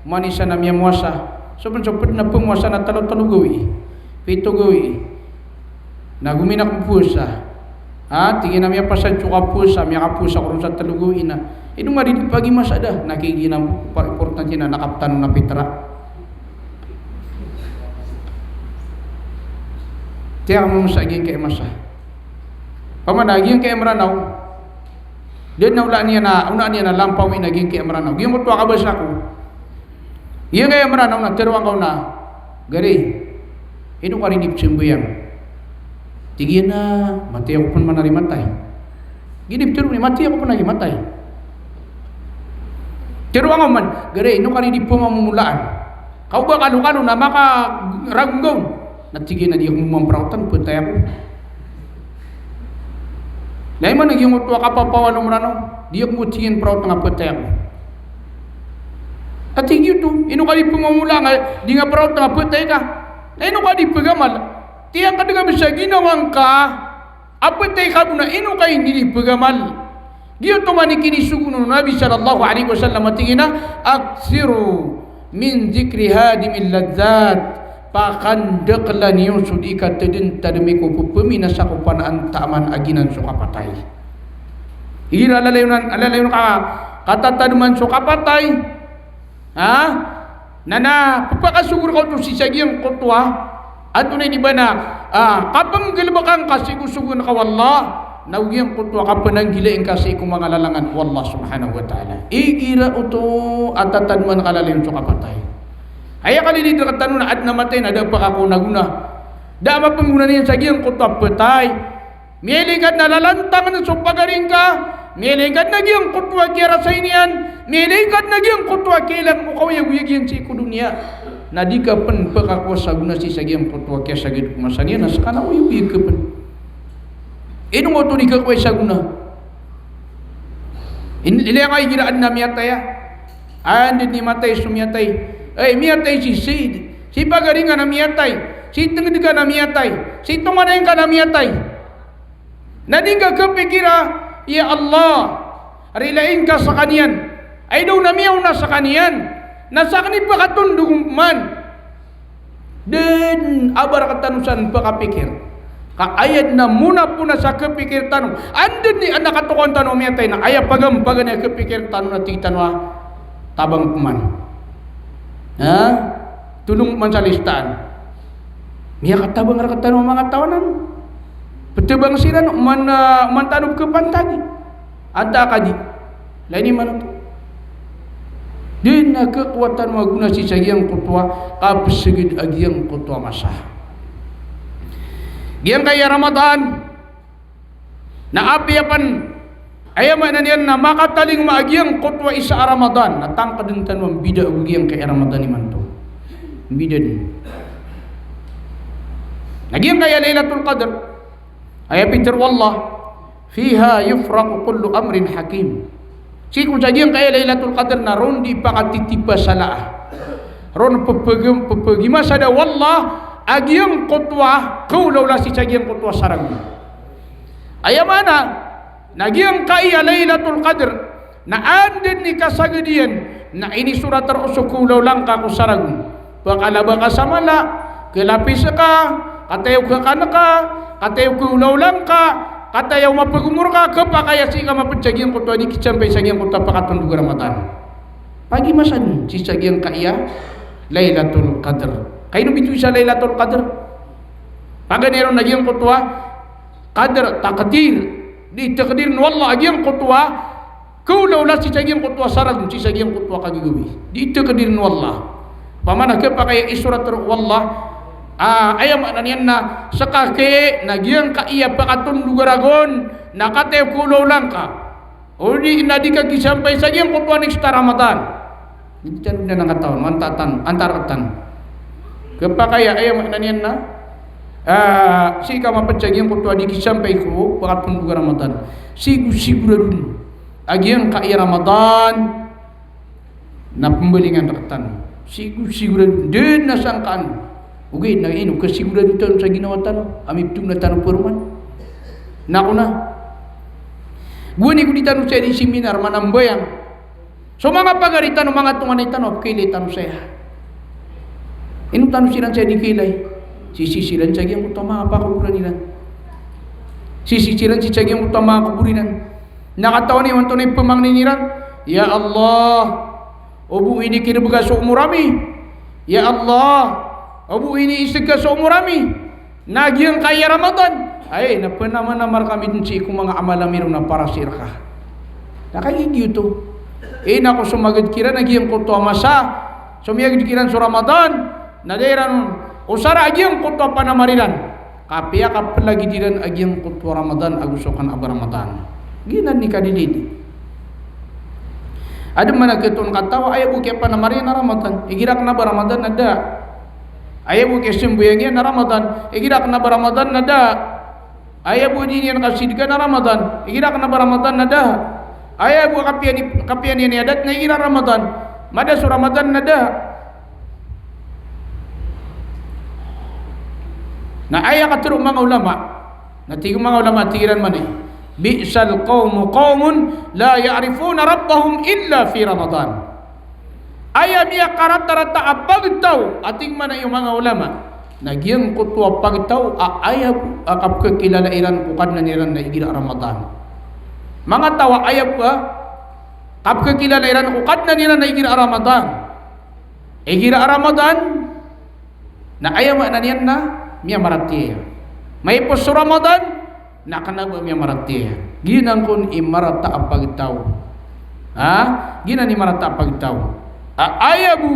O manosiya na miyamowasa. So pn, so pd na pmowasa na tlo, tlo gawii. Pito gawii. Na gomina ko powasa. Ha, tig iyan a miyapasad so kapowasa, miyakapowasa ko ron sa tlo gawii na. Ino nga di di pagimasa da, na tig iyan a pa-, importante na nakaptan on a pitra. Tiya ka mamasa giyangkai a masa. Pamana giyangkai a Mranaw. Di na ola niyan a, ona niyan a lampawi na giyangkai a Mranaw. Giyangkoto a kabasa ko. Giyangkai a Mranaw na tharoa ngka on a, "Gari, ino ka di di pzambayang?" Tig iyan a, "Matay ako pn man a di matay." Giya di ptharoa, "Matay ako pn a di matay." Tharoa ngka man, "Gari, ino ka di di pmamomolaan?" Ka o ba kalokalo na makarago ngka on. Na tig iyan a, "Di ako mamampraotan, phatay ako." Na imanto giyangkoto a kapapawala o Mranaw, "Di ako," tig iyan, "praotan a phatay ako." A tig iyan oto, "Ino ka di pmamomolaan ka, di nga praotan a phatay ka? Na ino ka di pgamal? Tiyangkd ka bs a ginawa ngka a phatay ka bo, na ino ka ini di pgamal?" Giyoto man i kinisogo on o Nabi sallallahu alaihi wasallam a tig iyan a, "Aktsiru min dzikri hadimil ladzat." Pakandakla niyo so di katadntadmi ko pphaminasa ko panaan taman a giyanan so kapatay. Igira lalayon, lalayon ka katatadman so kapatay. Ha? Na, na pphakasogo rka oto sii sa giyangkoto a antonaa ini ba na, ah, kapnggalbka ngka sii ko sogoan ka o Allah, na o giyangkoto a kapnanggilai ngka sii ko manga lalangan o Allah subhanahu wa ta'ala. Igira oto a tatadman ka lalayon so kapatay. Aya kalilid rktano na adn a matay na da a pakakonagona. Da a mapnggona niyan sa giyangkoto a phatay. Miyailay ka dn a lalantangn so pagari ngka, miyailay ka dn a giyangkoto a kiyarasay niyan, miyailay ka dn a giyangkoto a kiyailay o kaoyagoyag iyan sii ko doniya. Na di ka pn pkakowa sa gona sii sa giyangkoto a kiyasagad ko masa niyan, na ska na oyagoyag ka pn. Ino nga oto di kakowai sa gona? In-, ilay angka igira adn a miyatay a. Anda dn i matay so miyatay? Ay, miyatay si Sayyid. Si pagari ngka na miyatay. Si tngd ka na miyatay. Si tonganay ngka na miyatay. Na di ngka kapikira, ya Allah, rilai ngka skaniyan. Ay daw na miyaona skaniyan. Na sakn i pakatondog man. Dn a ba rktano san pakapikir. Ka aya dn a mona pn a sa kapikir tano. Anda dn i adn a katokawan tano a miyatay na aya pagampaganay a kapikir tano na tig tano a tabang pman. Ha? Tolong pman sa listaan. Miyakatabang rktano a manga taw anan. Ptabang siran, oman, ah, oman tano kapantagi. Antaa ka di. Lagid imanto. Dn a kakowa tano a gona sii sa giyangkoto a kapsagad a giyangkoto a masa. Giyangkaya Ramadan. Na apiya pn, aya maana niyan na makatalingoma a giyangkoto a isa a Ramadan, na tangkdn tano a mbida ago giyangkaya Ramadan imanto. Mbida dn. Na giyangkaya Lailatul Qadr, aya pitharo o Allah, "Fiha yufraqu kullu amrin hakim." Sii ko sa giyangkaya Lailatul Qadr na ron di pakatitipa sa laa. Ron ppg-, ppgimasada o Allah a giyangkoto a kaolaola sii sa giyangkoto a saragon. Aya maana na giyangkaya Lailatul Qadr na anda dn i kasagad iyan na inisorat roo so kaolaola ngka ko saragon. Pakalaba ka sa mala, kalapis ka, katayaw ka kanka, katayaw ka olaola ngka, katayaw mapagomor ka, kapakay a sii ka mapd sa giyangkoto a di kisampay sa giyangkoto a pakatondog a Ramadan. Pagimasa dn sii sa giyangkaya Lailatul Qadr. Ka ino bitowi sa Lailatul Qadr? Paganay ron a giyangkoto a qadr, taqdir. Di taqdir o Allah a giyangkoto a Kaolawla sii sa giyangkoto a saragon, sii sa giyangkoto a kagagawii. Di takdiran o Allah. Opama na khapakay a isorat roo o Allah, a, aya maana niyan na seka na giyangkaya pakatondog a ragon, na katii ko kaolawla ngka. O di na di ka kisampay sa giyangkoto a next a Ramadan. Di tano dn katawan, antaa tano, antaa rktano. Khapakay a aya maana niyan na, a, sii ka mapd sa giyangkoto a di kisampay ko pakatondog a Ramadan. Sigo-, sigorado dn a giyangkaya Ramadan na pmbalingan rktano. Sigo-, sigorado dn, da dn a sangkaan. Ogaid na ino kasigorado tano sa ginawa tano a miptoon tano paroman? Na ko na, gowani ko di tano saya di seminar manambayang. So manga pagari tano, manga tonganay tano a pkailay tano saya. Ino tano siran saya di kailay? Sisii siran sa giyangkoto a manga pakoboran iran. Sisii siran sii sa giyangkoto a manga kobor iran. Na katawan iyo antonaa i pmangnin iran? Ya Allah, o bo inikirb ka so omor ami. Ya Allah, o bo iniisg ka so omor ami. Na giyangkaya Ramadan, ay, na pnamanamar kami dn sii ko manga amal ami ron a para sii rka. Na kagiya giyoto. Ino ko somagad kiran a giyangkoto a masa, somiyagad kiran so Ramadan, na da iran on osara a giyangkoto a panamar iran. Kapiya ka plagid iran a giyangkoto a Ramadan ago so kna a ba Ramadan. Giyanan i kadilid. Adn man a khatoon ka taw a aya bo kiyapanamar iyan na Ramadan, igira kna a ba Ramadan na da. Aya bo kiyasambayang iyan na Ramadan, igira kna a ba Ramadan na da. Aya bo di niyan kasidka na Ramadan, igira kna a ba Ramadan na da. Aya bo kapiya ni, kapiya niyan i adat na igira Ramadan, mada so Ramadan na da. Na aya katharo o manga ulama, na tig o manga ulama, tig iran man i, "Bi'sal qawmu qawmun la ya'rifuna rabbahum illa fi Ramadan." Aya miyakaratarata a pagtaw, a tig man i o manga ulama, na giyangkoto a pagtaw a aya bo a kapkhakilala iran ko Kadnan iran na igira Ramadan. Manga taw a aya bo a kapkhakilala iran ko Kadnan iran na igira Ramadan. Igira Ramadan, na aya maana niyan na miyamaratiyaya. Maipos so Ramadan, na kna a ba miyamaratiyaya. Giyanan kon i marata a pagtaw. Ha? Giyanan i marata a pagtaw. A, aya bo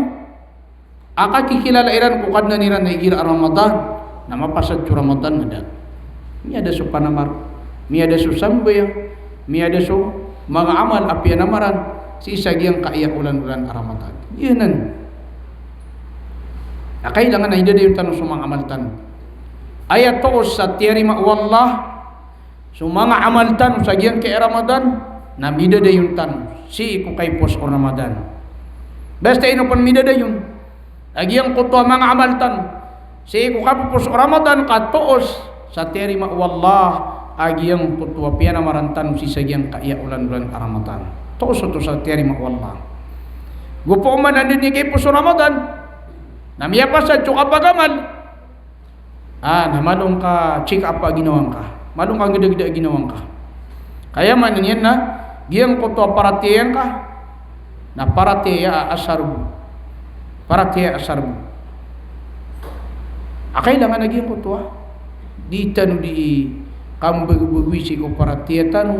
a kakikilala iran ko Kadnan iran na igira Ramadan, na mapasad so Ramadan na da. Miyada so panamar, miyada so sambayang, miyada so manga amal a piyanamaran sii sa giyangkaya olan-olan a Ramadan. Giyanan. Na kailangan a idadayon tano so manga amal tano. Aya toos sa tiyarima o Allah so manga amal tano sa giyangkaya Ramadan, na midadayon tano sii ko kaipos o Ramadan. Basta ino pn midadayon a giyangkoto a manga amal tano sii ko kapipos o Ramadan, ka toos sa tiyarima o Allah a giyangkoto a piyanamaran tano sii sa giyangkaya olan-olan a Ramadan. Toos oto sa tiyarima o Allah. Go pman a di niyan kaipos o Ramadan, na miyapasad so kapagamal. Ah, na malo ngka check up a ginawa ngka. Malo ngka ngdagda a ginawa ngka. Ka aya maana niyan na giyangkoto a paratiyaya ngka na paratiyaya a asar bo. Paratiyaya a asar bo. A kailangan a giyangkoto a di tano di kambagbagoy sii ko paratiyaya tano.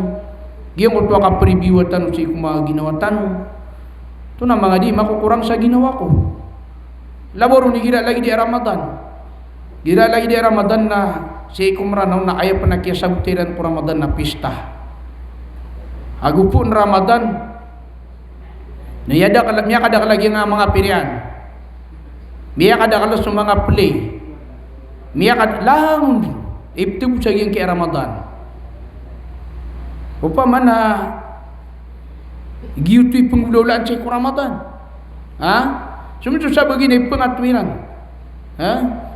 Giyangkoto a kapribiwa tano sii ko manga ginawa tano. Oto na manga di makokorang sa ginawa ko. Labaw ron igira lagid i Ramadan. Igira lagid i Ramadan na sii ko Mranaw na aya pn a kiyasabota iran ko Ramadan na pista. Ago pn Ramadan na iyada ka la-, miyakadakl lagid a manga pirian. Miyakadakl so manga play. Miyakad-, langon dn. Iptbo sa giyangkaya Ramadan. Opama na giyoto i pnggolawlaan sii ko Ramadan. Ha? Somin so sabagi na ipngato iran. Ha?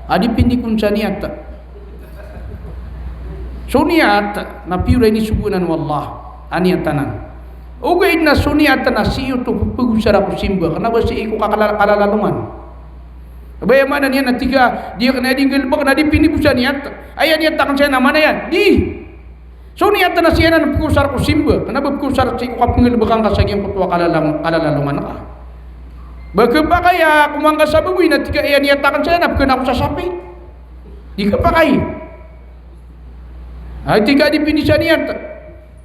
A di pindikon sa niyat. So niyat na piyo ran inisogo anan o Allah a niyat anan. Ogaid na so niyat na sii oto pphagosara ko simba, kna ba sii ko kakala-, kalalalongan. Ba aya maana niyan na tig ka, di akn aya di nggalbk na di pindikon sa niyat. Aya niyat akn saya na mana iyan. Di. So niyat na sii anan pkosar ko simba, kna ba pkosar sii ko kapnggalbka ngka sa giyangkoto a kalalang-, kalalalongan ka. Ba khapakay a komangka sa bagoy na tig ka aya niyat akn saya na pkna ko sa sapi. Di khapakay. Ay, tig ka di pindikon sa niyat.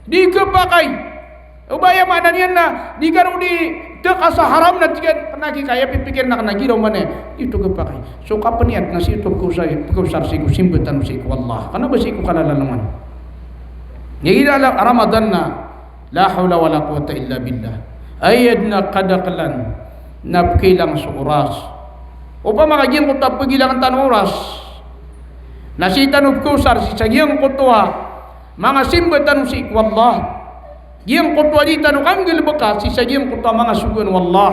Di khapakay. O ba aya maana niyan na di ka ron di teka sa haram na tig iyan, kena ki kaya pipikiren aken a giraw man e. Ito gepakay. So kapeniyat na sii oto pekosar, pekosar sii ko simba tano sii ko Allah. Kena ba sii ko kalalangan. Igira a Ramadan na, la hawla wala quwwata illa billah. Aya den a kadakelan na pekilang so oras. Opama ka giyangkoto a pegilangen tano oras na sii tano pekosar sii sa giyangkoto a manga simba tano sii ko Allah. Giyangkoto a di tano kanggalebeka sii sa giyangkoto a manga sogoan o Allah.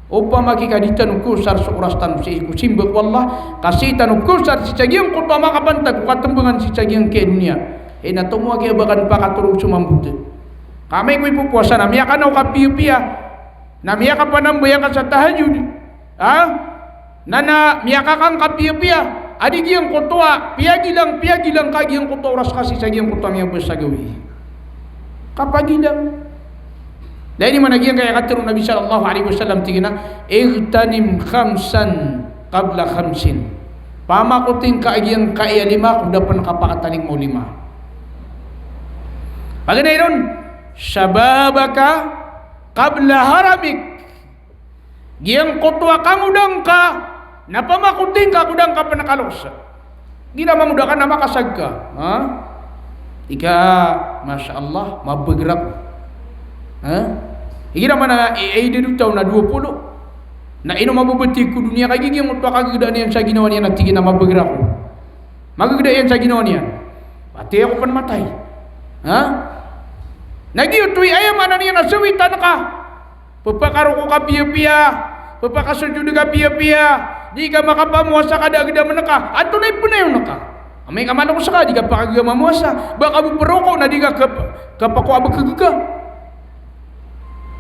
Opama ki ka di tano kosar so oras tano sii ko simba ko Allah, ka sii tano kosar sii sa giyangkoto a manga kapantag ko katembangan sii sa giyangkai a doniya. Hay na tomo aki a ba ka den pakatorog so mambota. Ka amay ko ipopowasa na miyakanaw ka piyapiya, na miyakapanambayang ka sa tahajjud. Ha? Na, na miyakakan ka piyapiya a di giyangkoto a piyagilang, piyagilang ka giyangkoto a oras ka sii sa giyangkoto a miyabasa gawii. Kapagilang. Lagid imanto a giyangkaya katero o Nabi sallallahu alaihi wasallam, tig iyan a, "Ightanim khamsan qabla khamsin." Pamakoting ka a giyangkaya lima ko da pen ka pakatalingoma o lima. Paganay ron, "Shababaka qabla haramik." Giyangkoto a kangodaan ka, na pamakoting ka ko da ngka pen kaloks. Igira mangoda ka na makasag ka, ha? Ika, masha Allah, mabeger ako. Ha? Igira man a i, i, di do taw na dowa polo. Na ino mabebeteg ko doniya ka giyangkoto a kagegedaan iyan sa ginawa niyan na tig iyan a mabeger ako. Magegeda iyan sa ginawa niyan. Pati ako pen matay. Ha? Na giyoto i aya maana niyan na sawitan ka. Pepakaroko ka piyapiya, pepakasojod ka piyapiya, di ka makapamowasa ka da a gedamen ka, antonaa i penayon ka? Amay ka maloks ka, di ka pakagega mamowasa, ba ka bo peroko na di ka kep-, kapakowa bekegega.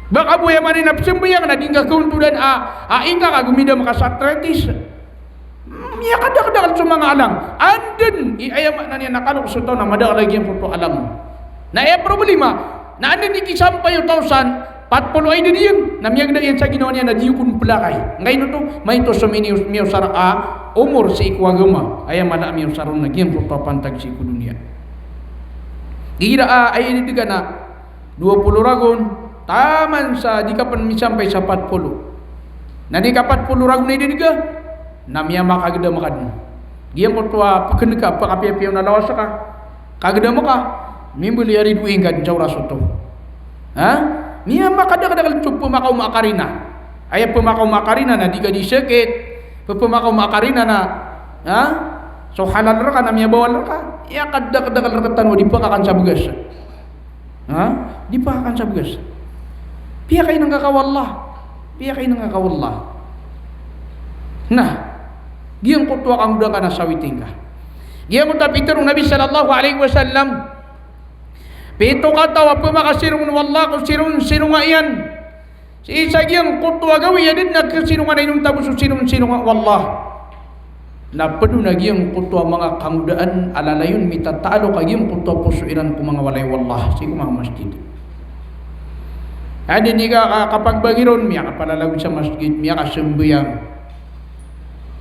Ba ka bo aya maana niyan na pesambayang na di ngka kaontodan a, a ingka ka gomidam ka sa arthritis. Miyakadakedakel so manga alang. Anda den i aya maana niyan na kaloks o taw na madakel a giyangkoto a alang. Na aya problema, na anda den i kisampay o taw san pat polo a idad iyan, na miyageda iyan sa ginawa niyan na di kon pelakay. Angkaino oto, maito so mini-, miyaosar a omor sii ko agama. Aya mala a miyaosar on na giyangkoto a pantag sii ko doniya. Igira a, aya idad ka na dowa polo ragon, taman sa di ka pen misampay sa pat polo. Na di ka pat polo ragon i idad ka, na miyamakagedam ka den. Giyangkoto a peken ka, pakapiyapiya on a lawas ka, kagedam ka, mimbeli ari dowing ka den sa oras oto. Ha? Miyamakadakedakel so pemakaoma a karina. Aya pemakaoma a karina na di ka di sakit, pemakaoma a karina na, ha? So halal reka na miyabawal reka. Aya kadakedakel rektano a di pakakan sa begas. Ha? Di pakakan sa begas. Piyakaineng ka ko Allah. Piyakaineng ka ko Allah. Na, giyangkoto a kangodaan ka na sawiting ka. Giyangkoto a pitero o Nabi sallallahu alaihi wasallam, pito kataw a pemakasirongen o Allah ko sironsinonga iyan. Sii sa giyangkoto a gawii a da den a kasinongan a inontabo so sinonsinonga o Allah. Na ped on a giyangkoto a manga kangodaan a lalayon mitataalo ka giyangkoto a poso iran ko manga walay o Allah, sii ko manga masjid. Anda den i ka, ka, kapagbangi ron, miyakapalalagod sa masjid, miyakasambayang.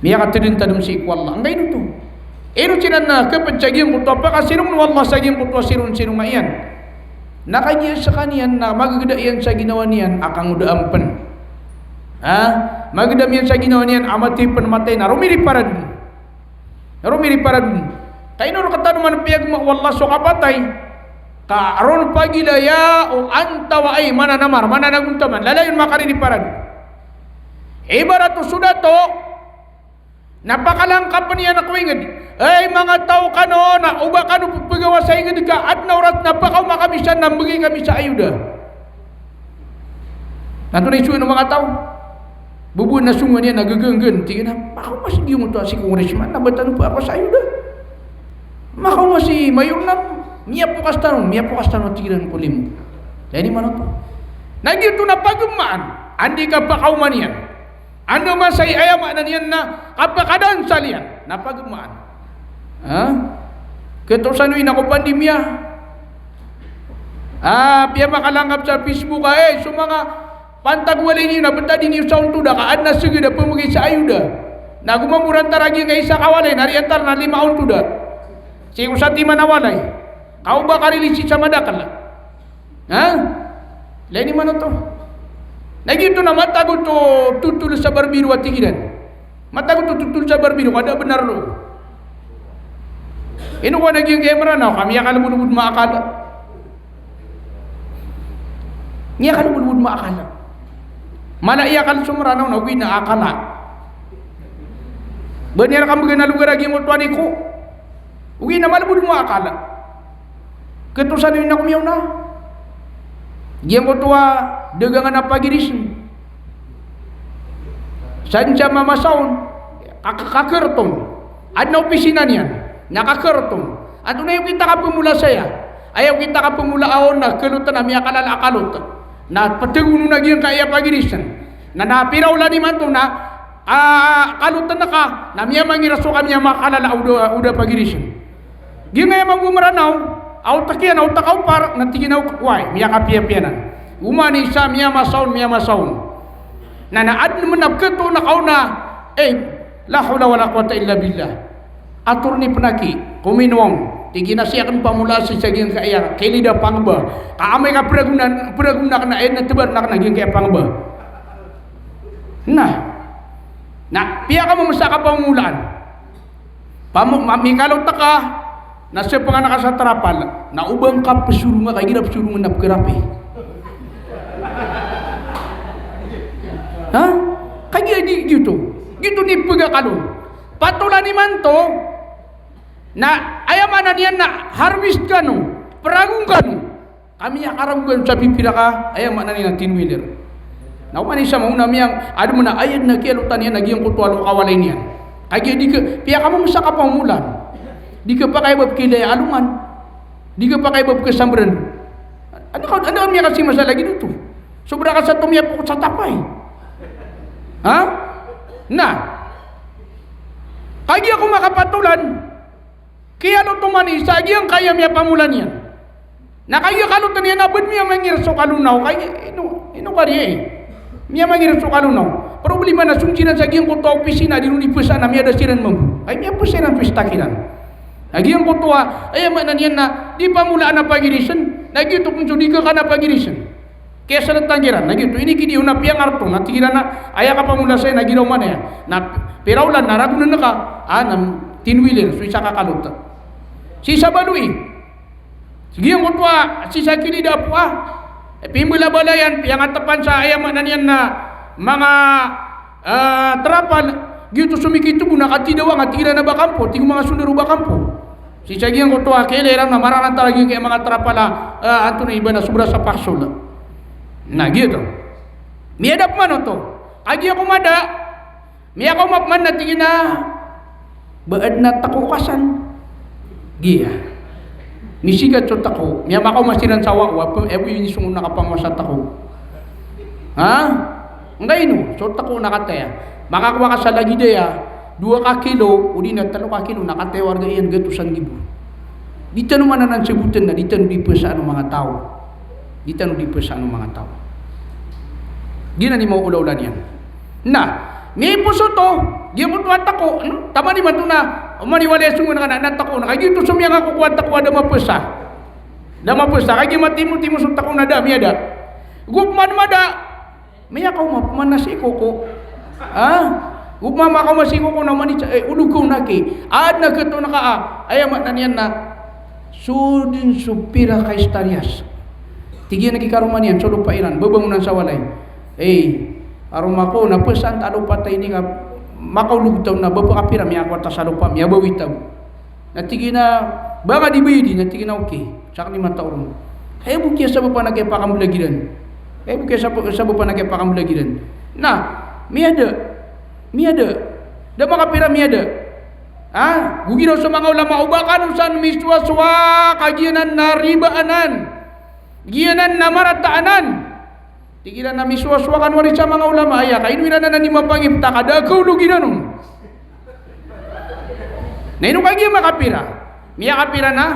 Miyakatadentadem sii ko Allah. Angkaino oto? Ino siran na kaped sa giyangkoto a pakasinongen o Allah sa giyangkoto a sironsinonga iyan. Na kagiya sekaniyan na magegeda iyan sa ginawa niyan a kangodaan pen. Ha? Magedam iyan sa ginawa niyan a matay pen matay na romiriparad on. Romiriparad on. Ka ino rektano man piyagema o Allah so kapatay? Ka ron pagilaya o antawaa i mananamar, mananagontaman. Lalayon makaririparad on. Ibarat o so dato na pakalangkapen iyan ko inged. Ay, manga taw kano, na o ba kano pepegawasa inged ka, aden a oras na pakaoma kami san na mbegay kami sa ayoda. Na antonaa i sowa o manga taw? Bobo na songan iyan na gegenggen, tig iyan a, makaoma si giyangkoto a si congressman na ba tano pakaoma sa ayoda. Makaoma si mayor na miyapokas tano, miyapokas tano, tig iran ko limo. Jadi manoto. Na giyoto na pagemaan, anda i kapakaoma niyan. Anda masa i aya maana niyan na kapakadansal iyan, na pagemaan. Ha? Ketosan o ina ko pandemiya. Ah, piyamakalangkap sa Facebook a, eh, so manga pantag walay niyo na betadi niyo sa ontoda ka aden a seged a pembegay sa ayoda. Na gomambo ran taragi ngka isa ka walay, na riyan tar na lima ontoda. Sii ko satiman a walay. Ka o ba karelisi sa madakel. Ha? Lay niyo man oto. Na giyoto na matago to totol sa barbero a tig iran. Matago to totol sa barbero, ka da benar roo. Ino ka na giyangkaya Meranaw, ka miyakalbolbod ma akal. Miyakalbolbod ma akal. Mala i akal so Meranaw na ogaid na akal a. Ba niyan rka mbgan a logar a giyangkoto a niko. Ogaid na malbod ma akal. Ketosan iyo na ko miyaona. Giyangkoto a dagangan a pagirisen. San sa mamasaon, ka-, ka-, kakerton. Adn a opisina niyan, na kakerton. Antonaa i okit a kapemola saya? Aya okit a kapemola on na kalot na miyakalala a kalot. Na petagon on a giyangkaya pagirisen. Na, na piraolan imanto na, a, kalot na ka, na miyamangiraso ka miyamakalala a oda, oda pagirisen. Giyangkaya mambo Meranaw, a otak iyan, a otak a opar, na tig iyan a ok, way, miyakapiyapiya nan. Oman i isa, miyamasaon, miyamasaon. Na, na adn man a pketoon a kaona, eh, la hawla wala quwwata illa billah. Ator ni pnaki, kominowa on. Tig iyan a sii akn pamolaan sii sa giyangkaya, kailid a pangba. Ka amay ka pragonan, pragonan akn a, eh, na tebar akn a giyangkaya pangba. Na, na, piyakamomosa a kapamomolaan. Pamo-, ma-, mikalot ka, na sepengan ka sa trapal, na o ba ngka pesoronga, ka igira pesorongen na pekerapi. Ha? Kagiya di, giyoto. Giyoto i pegakalon. Patolan imanto, na aya maana niyan na harvest kano, pragon kano. Ka miyakaragon sa pipira ka, aya maana niyan na tinwiler. Na oman i isa mambo na miyang, adn man a ayad na kiyalotan iyan a giyangkoto a loka a walay niyan. Kagiya di ka, piyakamomosa a kapamomolaan. Di ka pakay ba pkilay a alongan. Di ka pakay ba pkasambaran. Anda ka, anda ka miyakasima sa lagid oto. Sobra ka sa tomiyapok sa tapay. Ha? Na. Kagiya ko makapatolan. Kiyalot oman i isa a giyangkaya miyapamola niyan. Na kagiya kaloten iyan a bed miyamangir so kalonaw, kagiya ino, ino kariya e. Miyamangir so kalonaw. Problema na song siran sa giyangkoto a opisina di ron ipesa na miyada siran mambo. Ay miyapesa iran so stock iran. Na giyangkoto a, aya maana niyan na di pamolaan a pagirisen, na giyoto kon so di ka ka na pagirisen. Kiyasaratan kiran, na giyoto, ini kidiyo na piyangarto, na tig iran a, aya kapamola saya na giraw man aya. Na piraolan, na ragonen ka, a, na tinwiler, so isa ka kalot. Sii sa baloy. Giyangkoto a, sii sa kilid a apo a. E, pimbelabalayan, piyangatepan sa, aya maana niyan na, manga, a, trapal, giyoto so mikitobo na katidawa, nga tig iran a ba kampo, tig o manga sondaro ba kampo. Sii sa giyangkoto a kailay iran na mararanta lagi kaya manga trapal a, a, antonaa i ba na sobra sa paksol. Na giyoto. Miyada pman oto. Kagiya ko mada, miyakaoma pman na tig iyan a ba adn a tako ka san. Giya. Misigat so tako. Miyamakaoma siran sa wawa, pe-, e bo inisong on a kapamowa sa tako. Ha? Ngkaino, so tako na kataya. Makakowa ka sa lagid aya, dowa ka kilo, odi na telo ka kilo, na kataya warga iyan gatosan gibo. Di tano man anan seboten na di tano di pesaan o manga taw. Di tano di pesaan o manga taw. Giyanan i maolaola niyan. Na, miipos oto, giyangkoto a tako, no? Taman imanto na, oman i walay a songon ka na, na tako, na kagiya oto so miyakakokowa a tako a da mapesa. Da mapesa, kagiya matimotimo so tako na da miyada. Go pman mada, miyakaoma pman na sii ko ko. Ha? Go pman makaoma sii ko ko na oman i, e, olokaw na ki. Adn a ketoon ka a, aya maana niyan na, so den so pira ka istariyas. Tig iyan a kikaroma niyan, so lopa iran, babangonan sa walay. E, karoma ko, na pesaan ta a lopa ta ini ka, makaolog ta on na ba pekapira, miyakowa ta sa lopa, miyabawi ta bo. Na tig iyan a, ba nga di bayadi, na tig iyan a okay. Sakn i mataw ron. Aya bo kiyasabapan a kiyapakambelag iran. Aya bo kiyasab-, sabapan a kiyapakambelag iran. Na, miyada. Miyada. Da makapira miyada. Ha? Go giraw so manga ulama, o ba kano san misowasowa, ka giyanan na riba anan. Giyanan na marata anan. Tig iran a misowasowa kano ari sa manga ulama aya, ka ino iran anan i mapangipta ka da a kaolog iran on. Na ino kagiya makapira? Miyakapira na?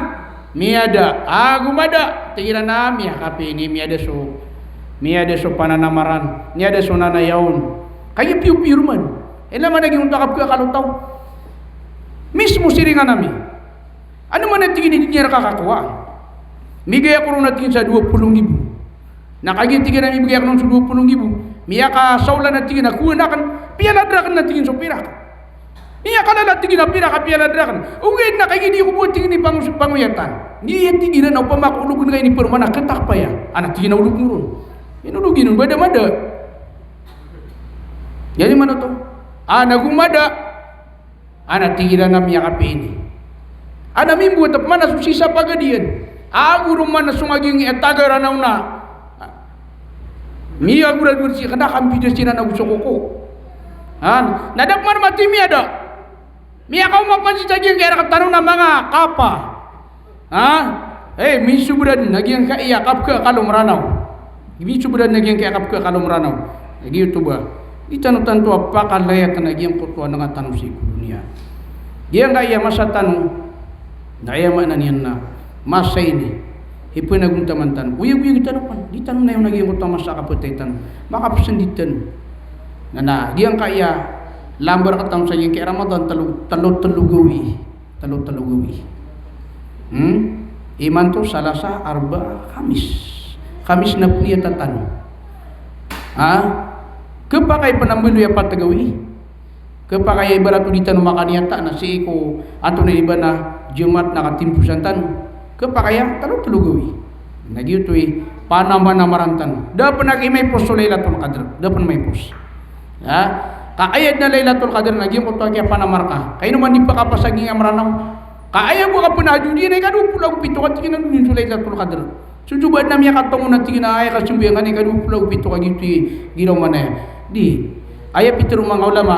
Miyada. A, go mada. Tig iran a miyakapini, miyada so, miyada so pananamaran, miyada so nanaya on. Kagiya piyopiyor man. Ila man a giyangkoto a kapekakalotaw. Mismo siringan ami. Ano man a tig iyan i di niyan rka kakowaan. Migay ako ron a tig iyan sa dowa polo nggibo. Na kagiya tig iyan a mibgay akn on so dowa polo nggibo. Miyakasaolan a tig iyan a kowan akn, piyalad rakn a tig iyan so pirak. Miyakalala tig iyan a pirak a piyalad rakn. Ogaid na kagiya di ko bo tig iyan i pango-, pangoyatan. Giya tig iran a opama ka ologn ka ini paroman a khatak paya. Ana tig iyan a olog mo ron. Inologi on, bada mada. Jadi mano to? Ana go mada. Ana tig iran a miyakapiya ini. Ana mimbowat a pman a so sii sa pagad iyan. Ago ron man a so ngagiya a taga Ranaw na miyagoragorar sii kna ka mbida siran ago so koko. Han, na da pman mati miyada. Miyakaoma pman sii sa giyangkaya rk tano na manga kapa. Ha? Eh, misobra dn a giyangkaya kapkha a kalo Mranaw. Misobra dn a giyangkaya kapkha a kalo Mranaw. Giyoto ba. Di tano tanto a pakalayatan a giyangkoto a nanga tano sii ko doniya. Giyangkaya masa tano, na aya maana niyan na masa ini i pnagontaman tano. Oyagoyag tano pn. Di tano nayawn a giyangkoto a masa a kapatay tano. Makapsndit tano. Na, na giyangkaya lambar tano sa giyangkaya Ramadan, tlo, tlo, tlo gawii. Tlo, tlo gawii. Hmm? Imanto Salasa, Arba, Khamis. Khamis na pniyata tano. Ha? Khapakay pn a mbaloy a pat a gawii. Khapakay a ibarat o di tano makaniyata na sii ko antonaa i ba na Jumat na katimposan tano. Khapakay a tlo, tlo gawii. Na giyoto i panamanamaran tano. Da pn a giya maipos so Lailatul Qadr. Da pn maipos. Ya, ka aya dn a Lailatul Qadr na giyangkoto a kiyapanamar ka. Ka ino man di pakapasaging a Mranaw. Ka aya bo ka pnahajud iyan a ika dowa polo ago pito ka tig iyan a doniya so Lailatul Qadr. So joba dn a miyakatongo na tig iyan a aya kasambayang ka na ika dowa polo ago pito ka giyoto i giraw man aya. Di. Aya pitharo o manga ulama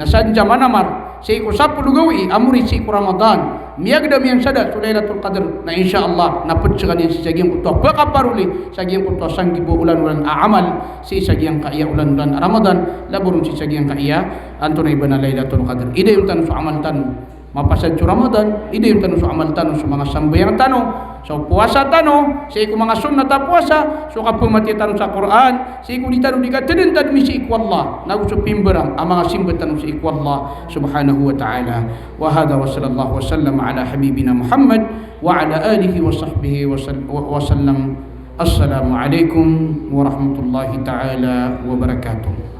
na sadn sa manamar sii ko sapolo gawii a mori sii ko Ramadan. Miyagdam iyan sa da so Lailatul Qadr, na insha Allah, na pd skaniyan sii sa giyangkoto a pkaparoli, sa giyangkoto a sanggibo olan-olan a amal, sii sa giyangkaya olan-olan a Ramadan, labaw ron sii sa giyangkaya antonaa i ba na Lailatul Qadr. Idayon tano so amal tano mapasad so Ramadan, idayon tano so amal tano, so manga sambayang tano, so powasa tano, sii ko manga sunnat a powasa, so kapmatiya tano sa Qur'an, sii ko di tano di katadantad mi sii ko Allah, nago so pimbarang a manga simba tano sii ko Allah subhanahu wa ta'ala. Wa hadha wa sallallahu wa sallam ala habibina Muhammad wa ala alihi wa sahbihi wa sal-, wa, wa sallam. Assalamu alaikum warahmatullahi ta'ala wabarakatuh.